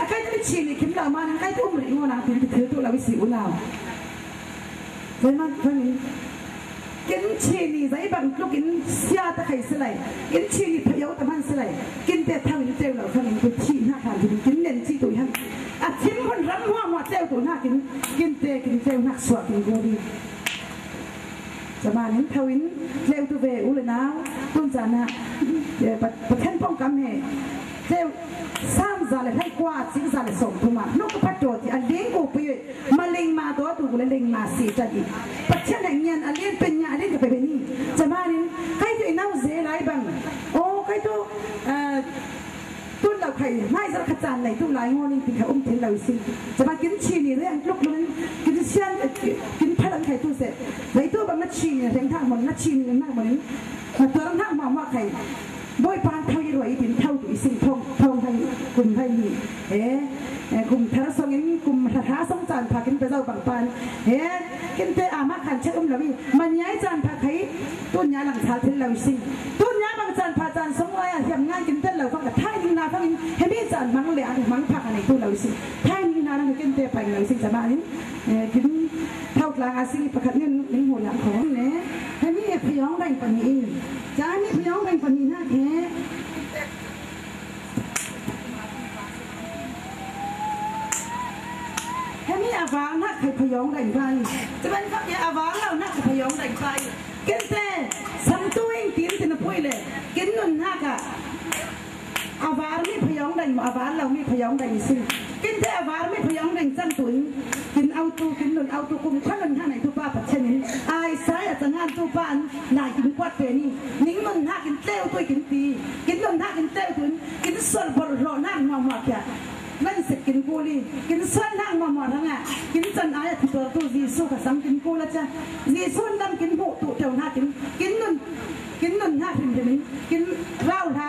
a kai mi chini kim lo man kai tu um rih ngaw nang tin ti thil tu lo i si u nau. Zai man kan in, kin chini zai bang tluk in sia ta khai si lai, kin chini pha yo ta man Kin, kinte, kin tleu hnak suak kin kul hi. Camanin tho in tleutu ve u le nau, tun caan ah, eh, Pa-, Pathian pawngkam he, tleu, Sam za le hleikua, cik za le sawm thum ah, nu ka phat taw ti a ling u pui, ma ling ma taw tu le ling ma si tan i. Pathian he ngian a lian pen nia, a lian ka pe pen hi. Camanin, kai tu i nau ze lai bang. Oh, kai tu, eh, Tun lo khai, hmaizarh kha caan nei tu lai ngaw ning ti kha um thil lo i si. Caba kin chi ni reng tluk lungin, kin sian, kin phalang khai tu se. Vei tu bang na chi ni reng thak mon, na chi ni reng thak mon in, na tuar thak ma ma khai. Bawi pan thau i ruai i tin thau tu i sing thong, thong hai, kum hai ni. Eh, eh, kum thar song in, kum thar song caan pha kin pe zau bang pan. Eh, kin te ama khan chet um lo i. Maniai caan pha khai, tun nia lang thal thil lo i si. Tun nia bang caan pha caan song lai a hiam ngai kin tel lo fang ka thai ning na fangin, hemi caan mang le ang mang pha ka nei tu lo i si. Thai ning na nang kin te pai lo i si camanin, eh, kin thau tlang a si pakhat nin ning hu lang khong ne. Hemi e phayawng dang pani. Cami phayawng dang pani na ke. Hemi a var nak khai phayawng dang pai. Caban khat ya a var lo nak khai phayawng dang pai. Kinte, sang tu ing tin tin a pui le. Kin nun nak a. A var mi phayawng dang, a var lo mi phayawng dang i si. Kinte a var mi phayawng dang cang tu in. Kin au tu, kin nun au tu kum khan nun hang nai tu pa Pathian in. Ai sai a cangan tu pa an lai kin kuat pe ni. Ning nun hak in tleu tu kin ti. Kin nun hak in tleu tu in. Kin sual bol hlo nak ma ma kia. Nan sik kin kul i, kin sual nak ma ma rang a. Kin can ai a thi tuar tu Jesu ka sang kin kul a cia. Jesu in dam kin hmuh tu teu hna kin, kin nun, kin nun hna hrim hrim in, kin rau hna,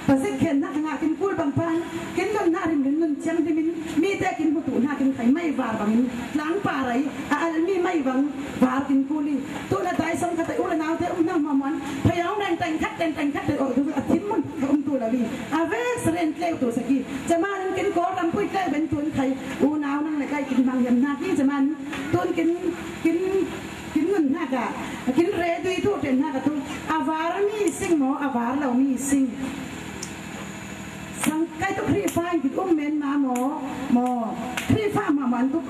pasik khen hna ngah kin kul bang pan, kin nun hna hrim hrim nun ciang hrim in, mi te kin hmuh tu hna kin khai mai var bang in, tlang pa rai, a al mi mai bang var kin kul i. Tu na dai song khat ai u le nau te um hna ma ma an, phayawng dang teng khat, teng teng khat te o, tu a thim mun ka um tu lo i. A vek seren tleu tu sak i. Camanin kin kawl rampui tleu ben tun khai, u nau nang le kai kin hmang hiam hna ki, camanin tun kin, kin, kin nun hna ka, kin re dui tu ten hna ka tu, a var mi sing maw, a var lo mi sing. Sang kai tu Khrihfa in kin um men ma maw, maw, Khrihfa ma man tu,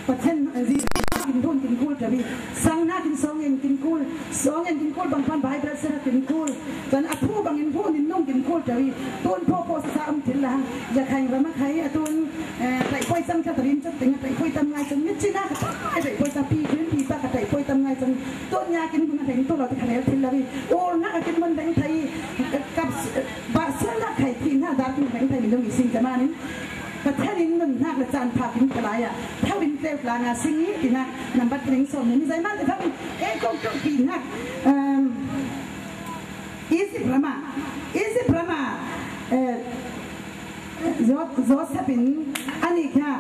Pathian, eh, Jesu kin hun kin kul tawi, sang hna kin sawng in kin kul, sawng in kin kul bang pan Bible sera kin kul. Kan a thu bangin hmuh nin nung kin kul tawh i, tun phaw phaw sasa um thil la hang, Rakhine ram a khai a tun, eh, taihpoi cang tlat rin chat teng a taihpoi tam ngai cang, mit cina ka tam ngai taihpoi cang, pi rin pi pa ka taihpoi tam ngai cang, tun nya kin hun a hleng tu lo ti kha lel thil lo i, ur nak a kin mun deng thai, kap, bah sual nak khai thi hna dar kin deng thai min dong i sing ka manin, Pathian in nun hnak le caan pha kin ka lai ah, thau in tleu tlang a sing i, ti hnak, nambat ring sawm ni, mi zai man te thau in, eh, kong tuk ti hnak, um, Egypt ram ah, Egypt ram ah, eh, Jo-, Joseph in, ani kha,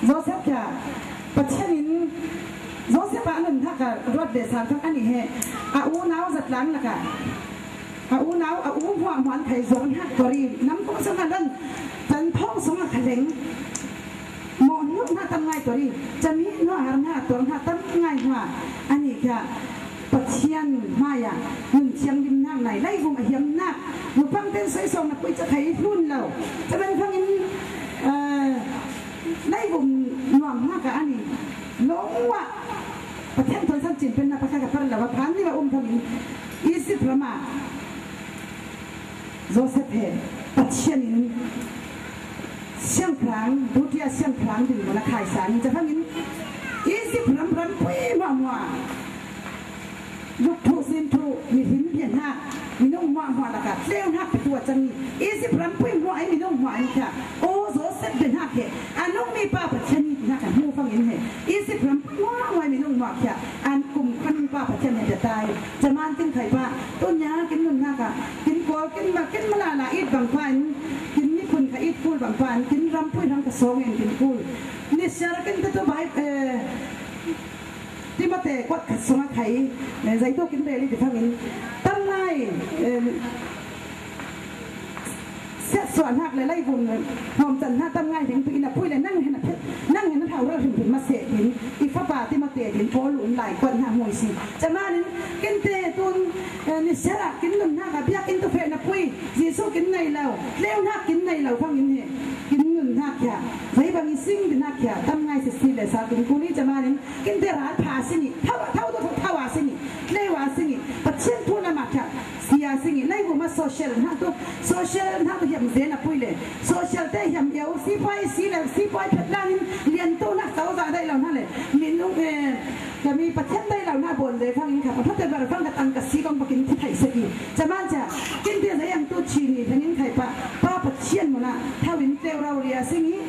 Joseph kha, Pathian in, Joseph a nun hnak a ruat ve sang thang ani he, a unau zatlang lak ah, a unau, a u hmuahhmuah an khai zuang hnak tuar i, nam kong sang a dan, tan thawng sung a kha leng, mawh hnuk hna tam ngai tuar i, cami hnuah har hna tuar hna tam ngai hnuah, ani kha, Pathian hmai ah nun thianghlim nak nai, leivum a hiam nak, nupang ten soisawng na pui cathei hlun lo. Caban fangin, eh, leivum nuam hnak ah ani lawng uah Pathian thawn san cin pen na pakhat ka par lo a phan ni a um fangin Egypt ram ah Joseph he Pathian in siangpahrang, dutia siangpahrang ding mun a khai sang in, caphangin Egypt ram rampui hmuahhmuah, lukthuh, sinthuh, mihring bia hna, minung hmuahhmuah lakah tleu hna pitu a cang i, Egypt rampui hmuah i minung hmuah in kha, aw Joseph bia hna khi a nungmi pa Pathian i ti hna kha hmu fangin he, Egypt rampui hmuahhmuah i minung hmuah khi an kum khan pa Pathian he bia ta i, caman kin khai pa, tun nya kin nun hna ka, kin kawl, kin ma, kin malala it bang pa in, kin miphun kha it kul bang pa in, kin rampui hrang ka sawng in kin kul. Nisiar kin te tu bai, eh, Timote kuat khat sung a khai, eh, zeitu kin rel i ti fangin, tam ngai, eh, siatsuah hnak le leivum hmawm can hna tam ngai ding tu in a pui le nang hin a phet, nang hin a thau rau hrim hrim ma seh tin i fapa Timote din Paul in lai kuat hna hmui si. Camanin kin te tun, eh, nisiar ah kin nun hnak a biakinn tu feh na pui, Jesuh kin nei lo, tleu hnak kin nei lo fangin he, kin nun Hnak khia, zei bang i sing di hnak khia, tam ngai si si le sa kin kuli camanin, kin te ral pha sing i, thau, thau tu thau a sing i, tleu a sing i, Pathian thu na ma khia, sia sing i, lai bu ma social hnak tu, social hnak tu hiam zen a pui le, social te hiam iau, si poi si le, si poi phet lang in, lian tu hnak tau za dai lo hnak le, min nung, eh, Kami Pathian dai lo na bon le fang in kha, Pathian te bar fang ka tang ka si kong pakin thi thai sek i. Caman ca, kin te zai ang tu chi ni, thang in khai pa, pa Pathian muna, thau in teu rau ria sing i,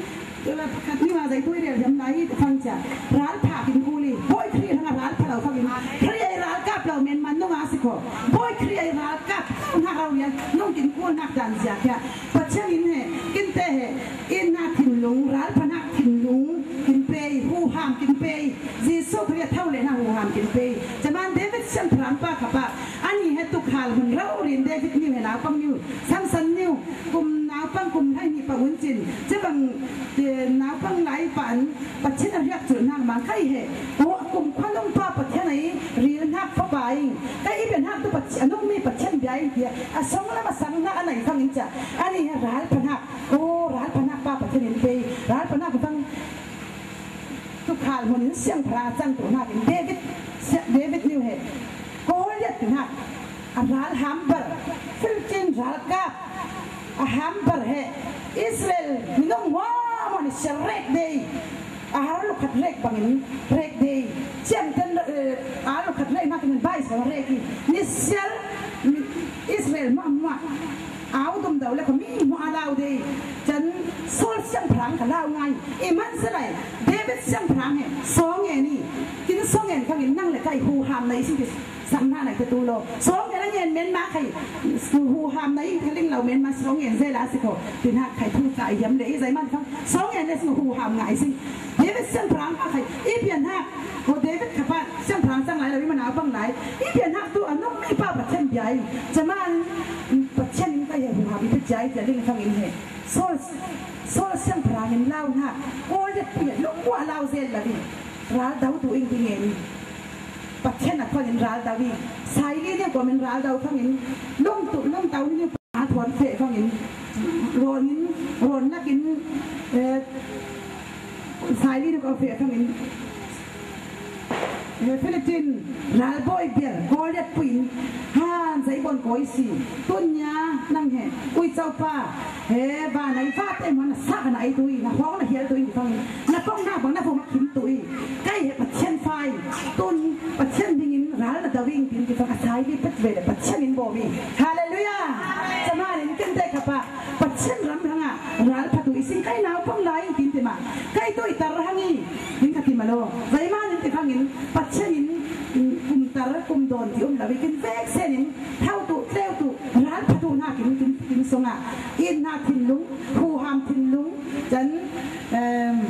tu la khat ni ma zai tu i ria hiam lai i fang ca, ral pha kin kuli, boi khri hang a ral pha lo fang in, khri ai ral kap lo men man nung a si ko, boi khri ai ral kap lo hnak rau ria, nung kin kul hnak dan zia kia, Pathian in he, kin te he, in na thinlung, ral pha hnak thinlung, kin pe i, huham kin pe i, Jesu Khrih a tho le na huham kin pe. Caman David siangtho ram pa kha pa. Ani he tukhal hun rau rin David niu he naupang niu. Samson niu. Kum naupang kum hai ni pa un cin. Cebang, eh, naupang lai pan. Pathian a riak cul nak mang kai he. Ko kum khualung pa Pathian ai ril nak pa pa ing. Kai i ben hak tu Pathian, anung mi Pathian bia ing tia. A song lam a sang nak a nai fang in ca. Ani he ral pa hnak. Ko ral pa hnak pa Pathian in pe. Ral pa hnak fang. Tukhal hun in siangtho a cang tu hnak in David, sia-, David niu he. Goliath tu hnak. A ral hambar. Philippine ral kap. A hambar he. Israel minung hua mo ni sial rek dei. A har lukhat rek bangin rek dei. Ciam ten, eh, a lukhat rek hnak in bai sa rek i. Ni sial, mm, Israel ma ma. Au dum dau le ko mi hmu a lau dei. Can Saul siangtho ram ka lau ngai. I man se lai. David siangtho ram he. Song nge ni. Kin song nge ni kangin nang le kai huham na i sing ki sang na na i te tu lo. Song nge na ngen men ma kai. Huham na i ka ling lau men ma song nge ze la si ko. Tin ha kai thu ka i hiam le i zai man kang. Song nge le sing huham ngai sing. David siangtho ram ka khai. I pian ha. Ko David kha pa siangtho ram sang lai lo i man au bang lai. I pian ha tu a nung mi pa Pathian bia i. Caman Pathian in ka he huham i Pathian i tia ling kang in he. Saul, Saul siangtho ram in lau na. Ko le pi lung wa lau zel la di. Ral dau tu ing ti nge ni. Pathian a khuan in ral dau i. Sai li ni ko min ral dau kang in. Lung tu, lung tau ni. A thuan feh fangin, rawn in, rawn nakin, eh, sai li ko feh fangin, eh, Philippine ralbawi bial Goliath puin, han zai bon koi si, tun nia nang he, ui chaupa, he, ba nai va te mo na sa na ai tui, na hong na hial tui fangin, na pong na bang na pong kim tui, kai he Pathian fai, tun Pathian dingin ral na dawing tin ti fang a sai li pet ve le Pathian in bo mi. Hallelujah. Caman in ken te kha pa, Pathian ram hrang a ral phatu i sing kai naupang lai in tin ti ma. Kai tu i tar hang i, in kha ti ma lo. Zai man in ti khang in, Pathian in, mm, kum tar, kum dawn ti um lo i kin vek sen in, thau tu, tleu tu, ral phatu na kin, kin, kin song a. In na thinlung, huham thinlung, can, em,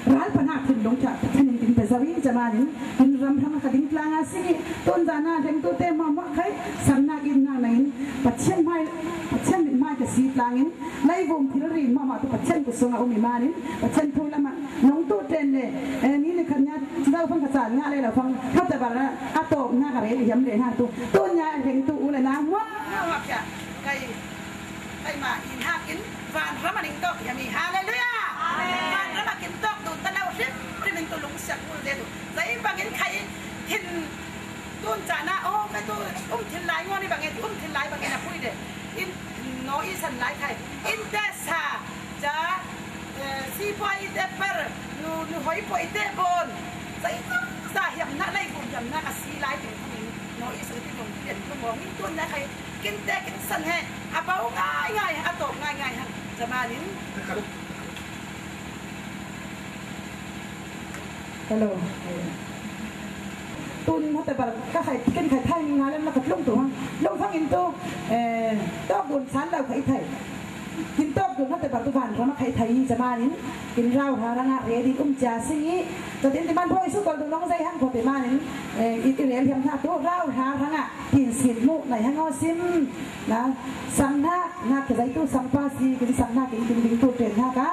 Ral pha hnak thinlung kha Pathian in kin pe zo i, caman in, kin ram hrang a ka ding tlang a si i, tun zan a hreng tu te hmuahhmuah khai, sang hnak in hnak na in, Pathian hmai, Pathian mit hmai ka si tlang in, lai vum thil rin hmuahhmuah tu Pathian kut sung a um i man in, Pathian thu lam a, nong tu ten le, eh, ni ni khan nia, zau fang ka caan ngah le lo fang, khat ta bar a, a tawk hnak a rel i hiam le hnak tu, tun nia hreng tu u le na hmuahhmuah kha, kai Keimah in hak in vanram a ning tawk hiam i. Hallelujah! Amen. Vanram a kin tawk dun ta lo hrim hrim in tu lungsiat kul de tu. Zai bangin khai in thin tun cana, oh, kai tu um thil lai ngawh ni bangin, um thil lai bangin a pui de. In no i san lai khai. In te sa, ca, eh, si pua i te per, nu, nu hoi pua i te bon. Zai tu sa hiam na lai kum hiam na ka si lai ting kum in. No i san ti kum ti den kum ong in tun na khai. Kin te kin san he, a bau ngai ngai, a tawp ngai ngai hang. Zaman in. Hello. Tun hate bar ka khai, kin khai thai ni nga lem la ka tlung tu hang. Lung fang in tu, eh, tawk gun san lau khai thai. Kin tawk gun hate bar tu van ram a khai thai i zaman in. Kin rau ha rang a re di um cia sing i. Ka tin ti man poi su kol tu long zai hang ko ti man in. Eh, i ti rel hiam hna tu rau ha rang a. Kin sin mu nai hang aw sim. Na, sang hna, hna ke zai tu sang pa si, kin sang hna kin kin ding tu ten hna ka.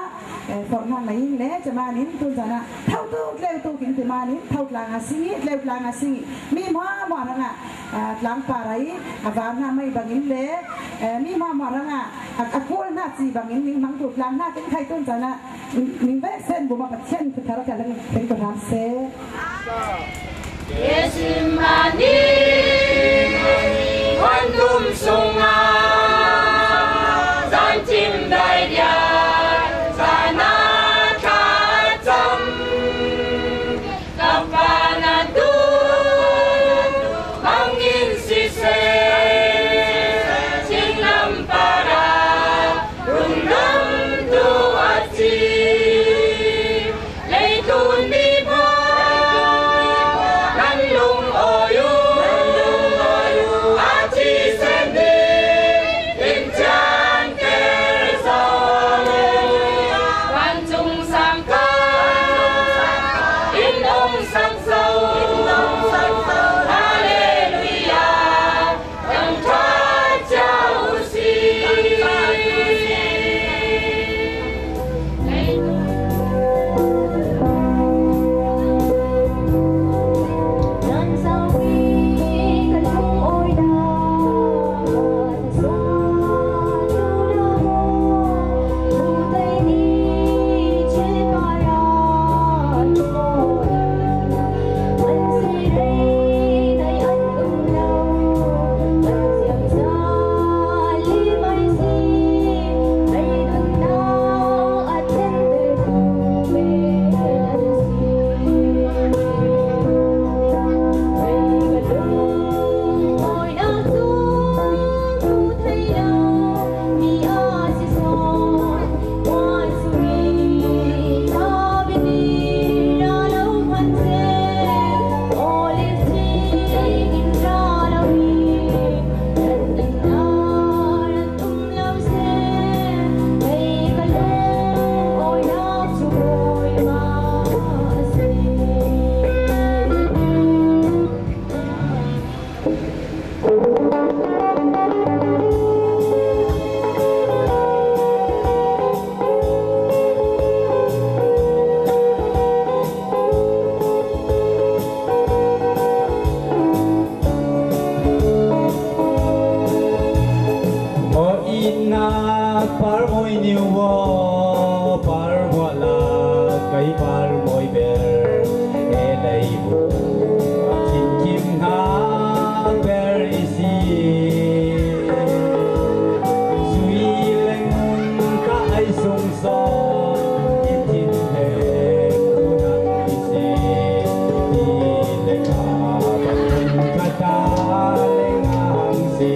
Eh, for hna na ing le, caman in, tun zan a. Thau tu, tleu tu, kin ti man in, thau tlang a sing i, tleu tlang a sing i. Mi hmuahhmuah rang a, ah, tlang pa rai, a var hna mai bang in le, eh, mi hmuahhmuah rang a, a, a kul hna Ci bangin ning mang tu lang na kin khai tun cana ning ve sen bu ma Pathian tu thar ka lang ken ko ham se. Gethsemane, huan dum sunga, zan cim dai dia, zana ka cam. Ka Pa na tu, bangin siseh, singlam para, rundam tu a ci. Leitun mi pa, nan lungawi uh, a ci sen ding, in ciangtel zo. Vancung sangkah in ong sak zo. Halleluiah, tangka cia uh si. Aw, i nak palmawi ni uh aw, palmawh la kei palmawi ber e lei uh, a cingkim hna ber i si. Sui le ngun ka ai sung sawn i thin he kunang i si. Ti le ka bang ka ta le ngang si.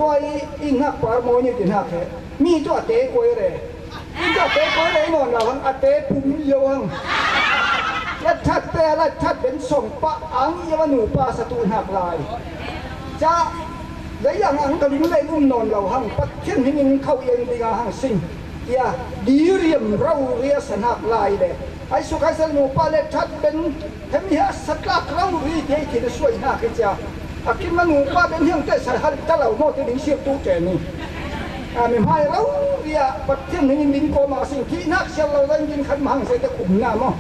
Pai i hnak par maw ni ti hnak he. Mi tu a te kuai re. I tu a te kuai re nawn lo hang, a te pum lio hang. La that te, la that ben song pa ang i va nu pa sa tu hnak lai. Ca, lei ang ang ka lung lei um nawn lo hang. Pathian hming in khau ian ding a hang sing. Ia, diriam rau ria sa hnak lai le. Ai su khai sa nu pa le that ben Hemi hi a satlak rori ti ei ti na suai hna khi cia. A kim a nu pa ben hiang te sa hal ta lo maw ti ding sir tu te ni. A mi hmai rori a Pathian hming in din ko ma sing thihnak sial lo dan din khat mahang se te kum na maw.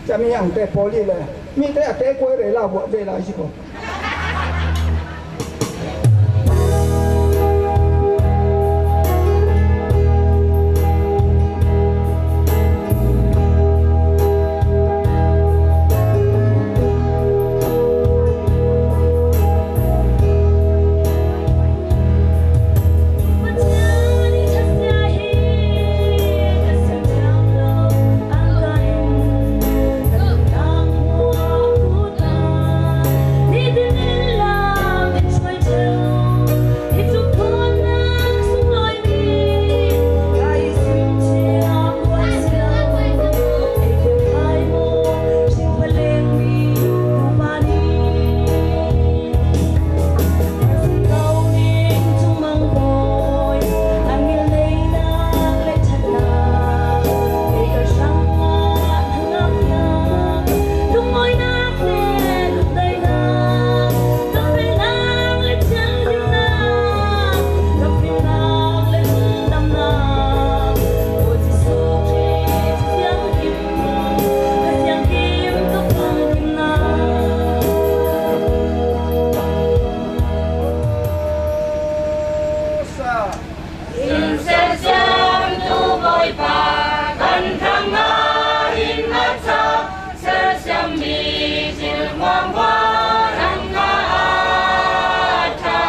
Cia mi hiang te poli le. Mi te a te kuai re la buat ve lai si ko. Sersiam tu Bawipa kan hrangah in a ṭha, sersiam mi thil hmuahhmuah hrangah a ṭha,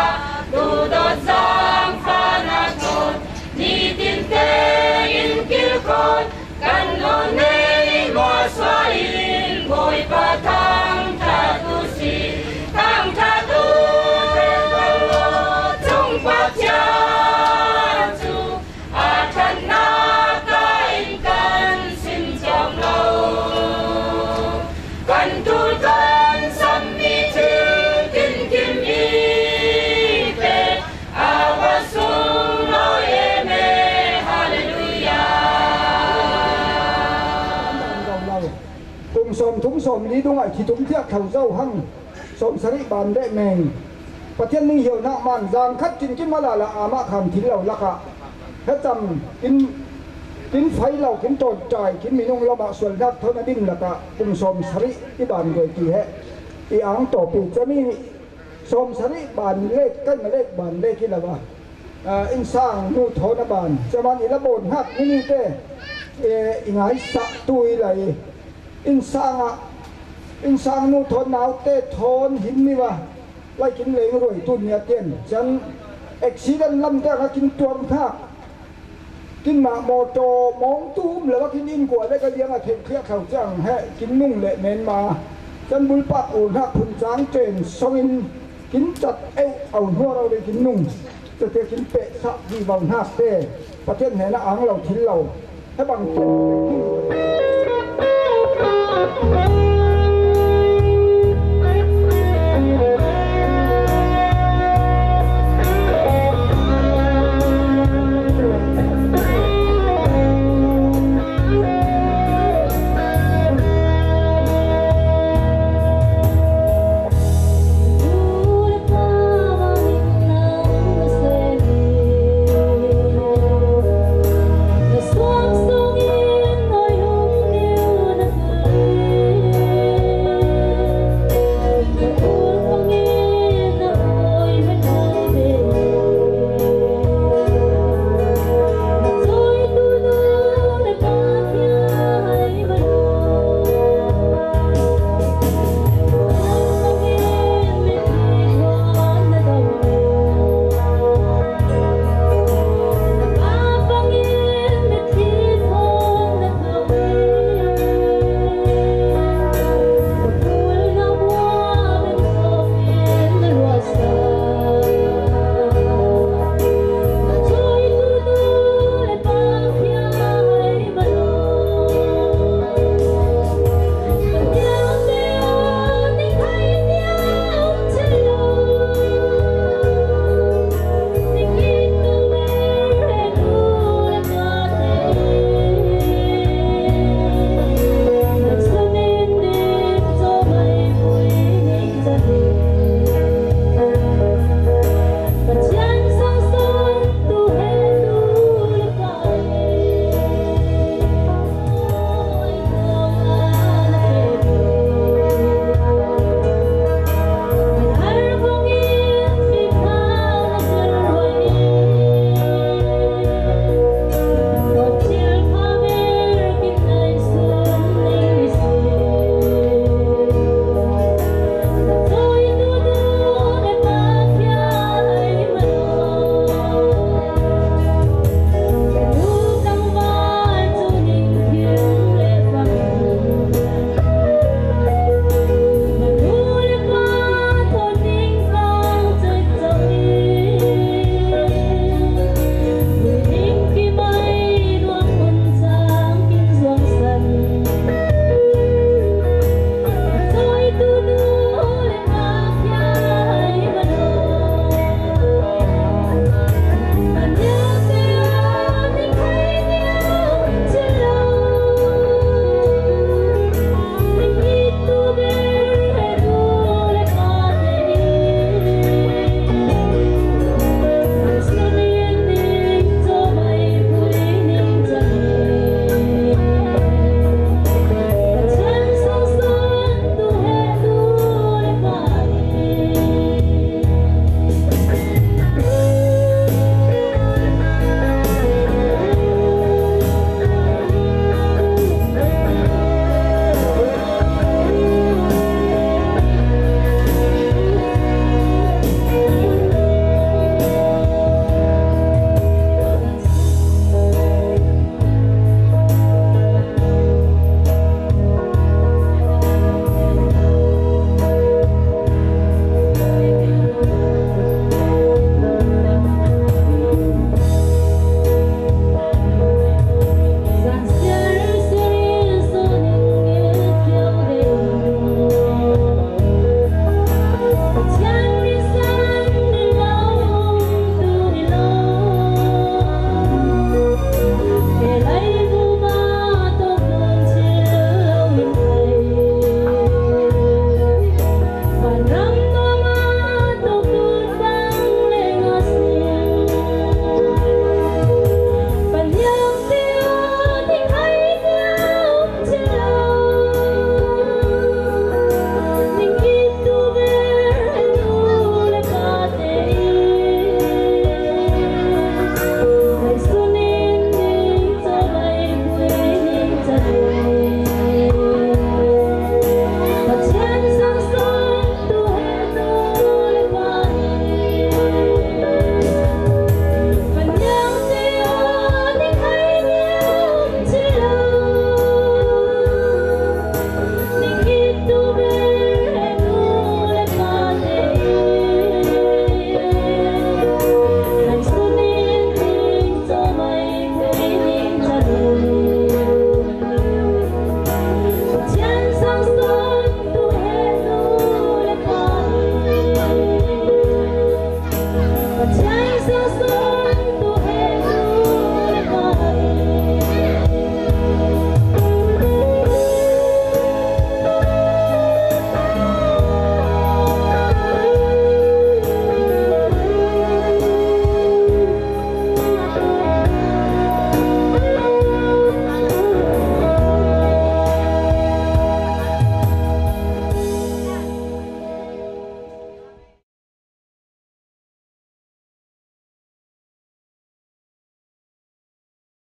duhdawt zaangfahnak thawn, nitin tein kilkhawn, kan nawlnei mualsuah in Bawipa thangṭhat u si. Thangṭhat u, thong Pathian cu a ṭhatnak ah in kan sim cawk lo. Kan ṭul kan sammi thil tinkim i pe a va sung lo em e. Hallelujah. Kum sawmthum sawmli dungah i thi tum thiak tho zo hang. Sawmsarih ban le meng. Pathian ning hiaunak man zangkhat tinkim a la la amah khan thil lo lakah hecam kin, kin fai lo, kin ṭawngṭai, kin minung lamah sualnak thawn a din lakah kum sawmsarih i ban guai ti he i ang tawpi cami sawmsarih ban lek, kan lek ban lek i lo a, ah, innsang nu thawn a ban. Cuman i la bawn hnak nini te, eh, i ngaisah tu i lai. Innsang ah, innsang nu thawn naute thawn hin ni va. Lai kin leng ruai tu ni a tian. Chan accident lam te a kin tuang hnak. Kin mah mawtaw mawngtu um lo a kin inn kua le ka liang a theih khiah tho ciang he kin nung le men ma. Chan bulpak ur hnak phun cang ṭen song in kin cat euh au hnuar au le kin nung. Cate kin pehsah vivo hnak te Pathian hnenah ang lo thil lo. He bang tiang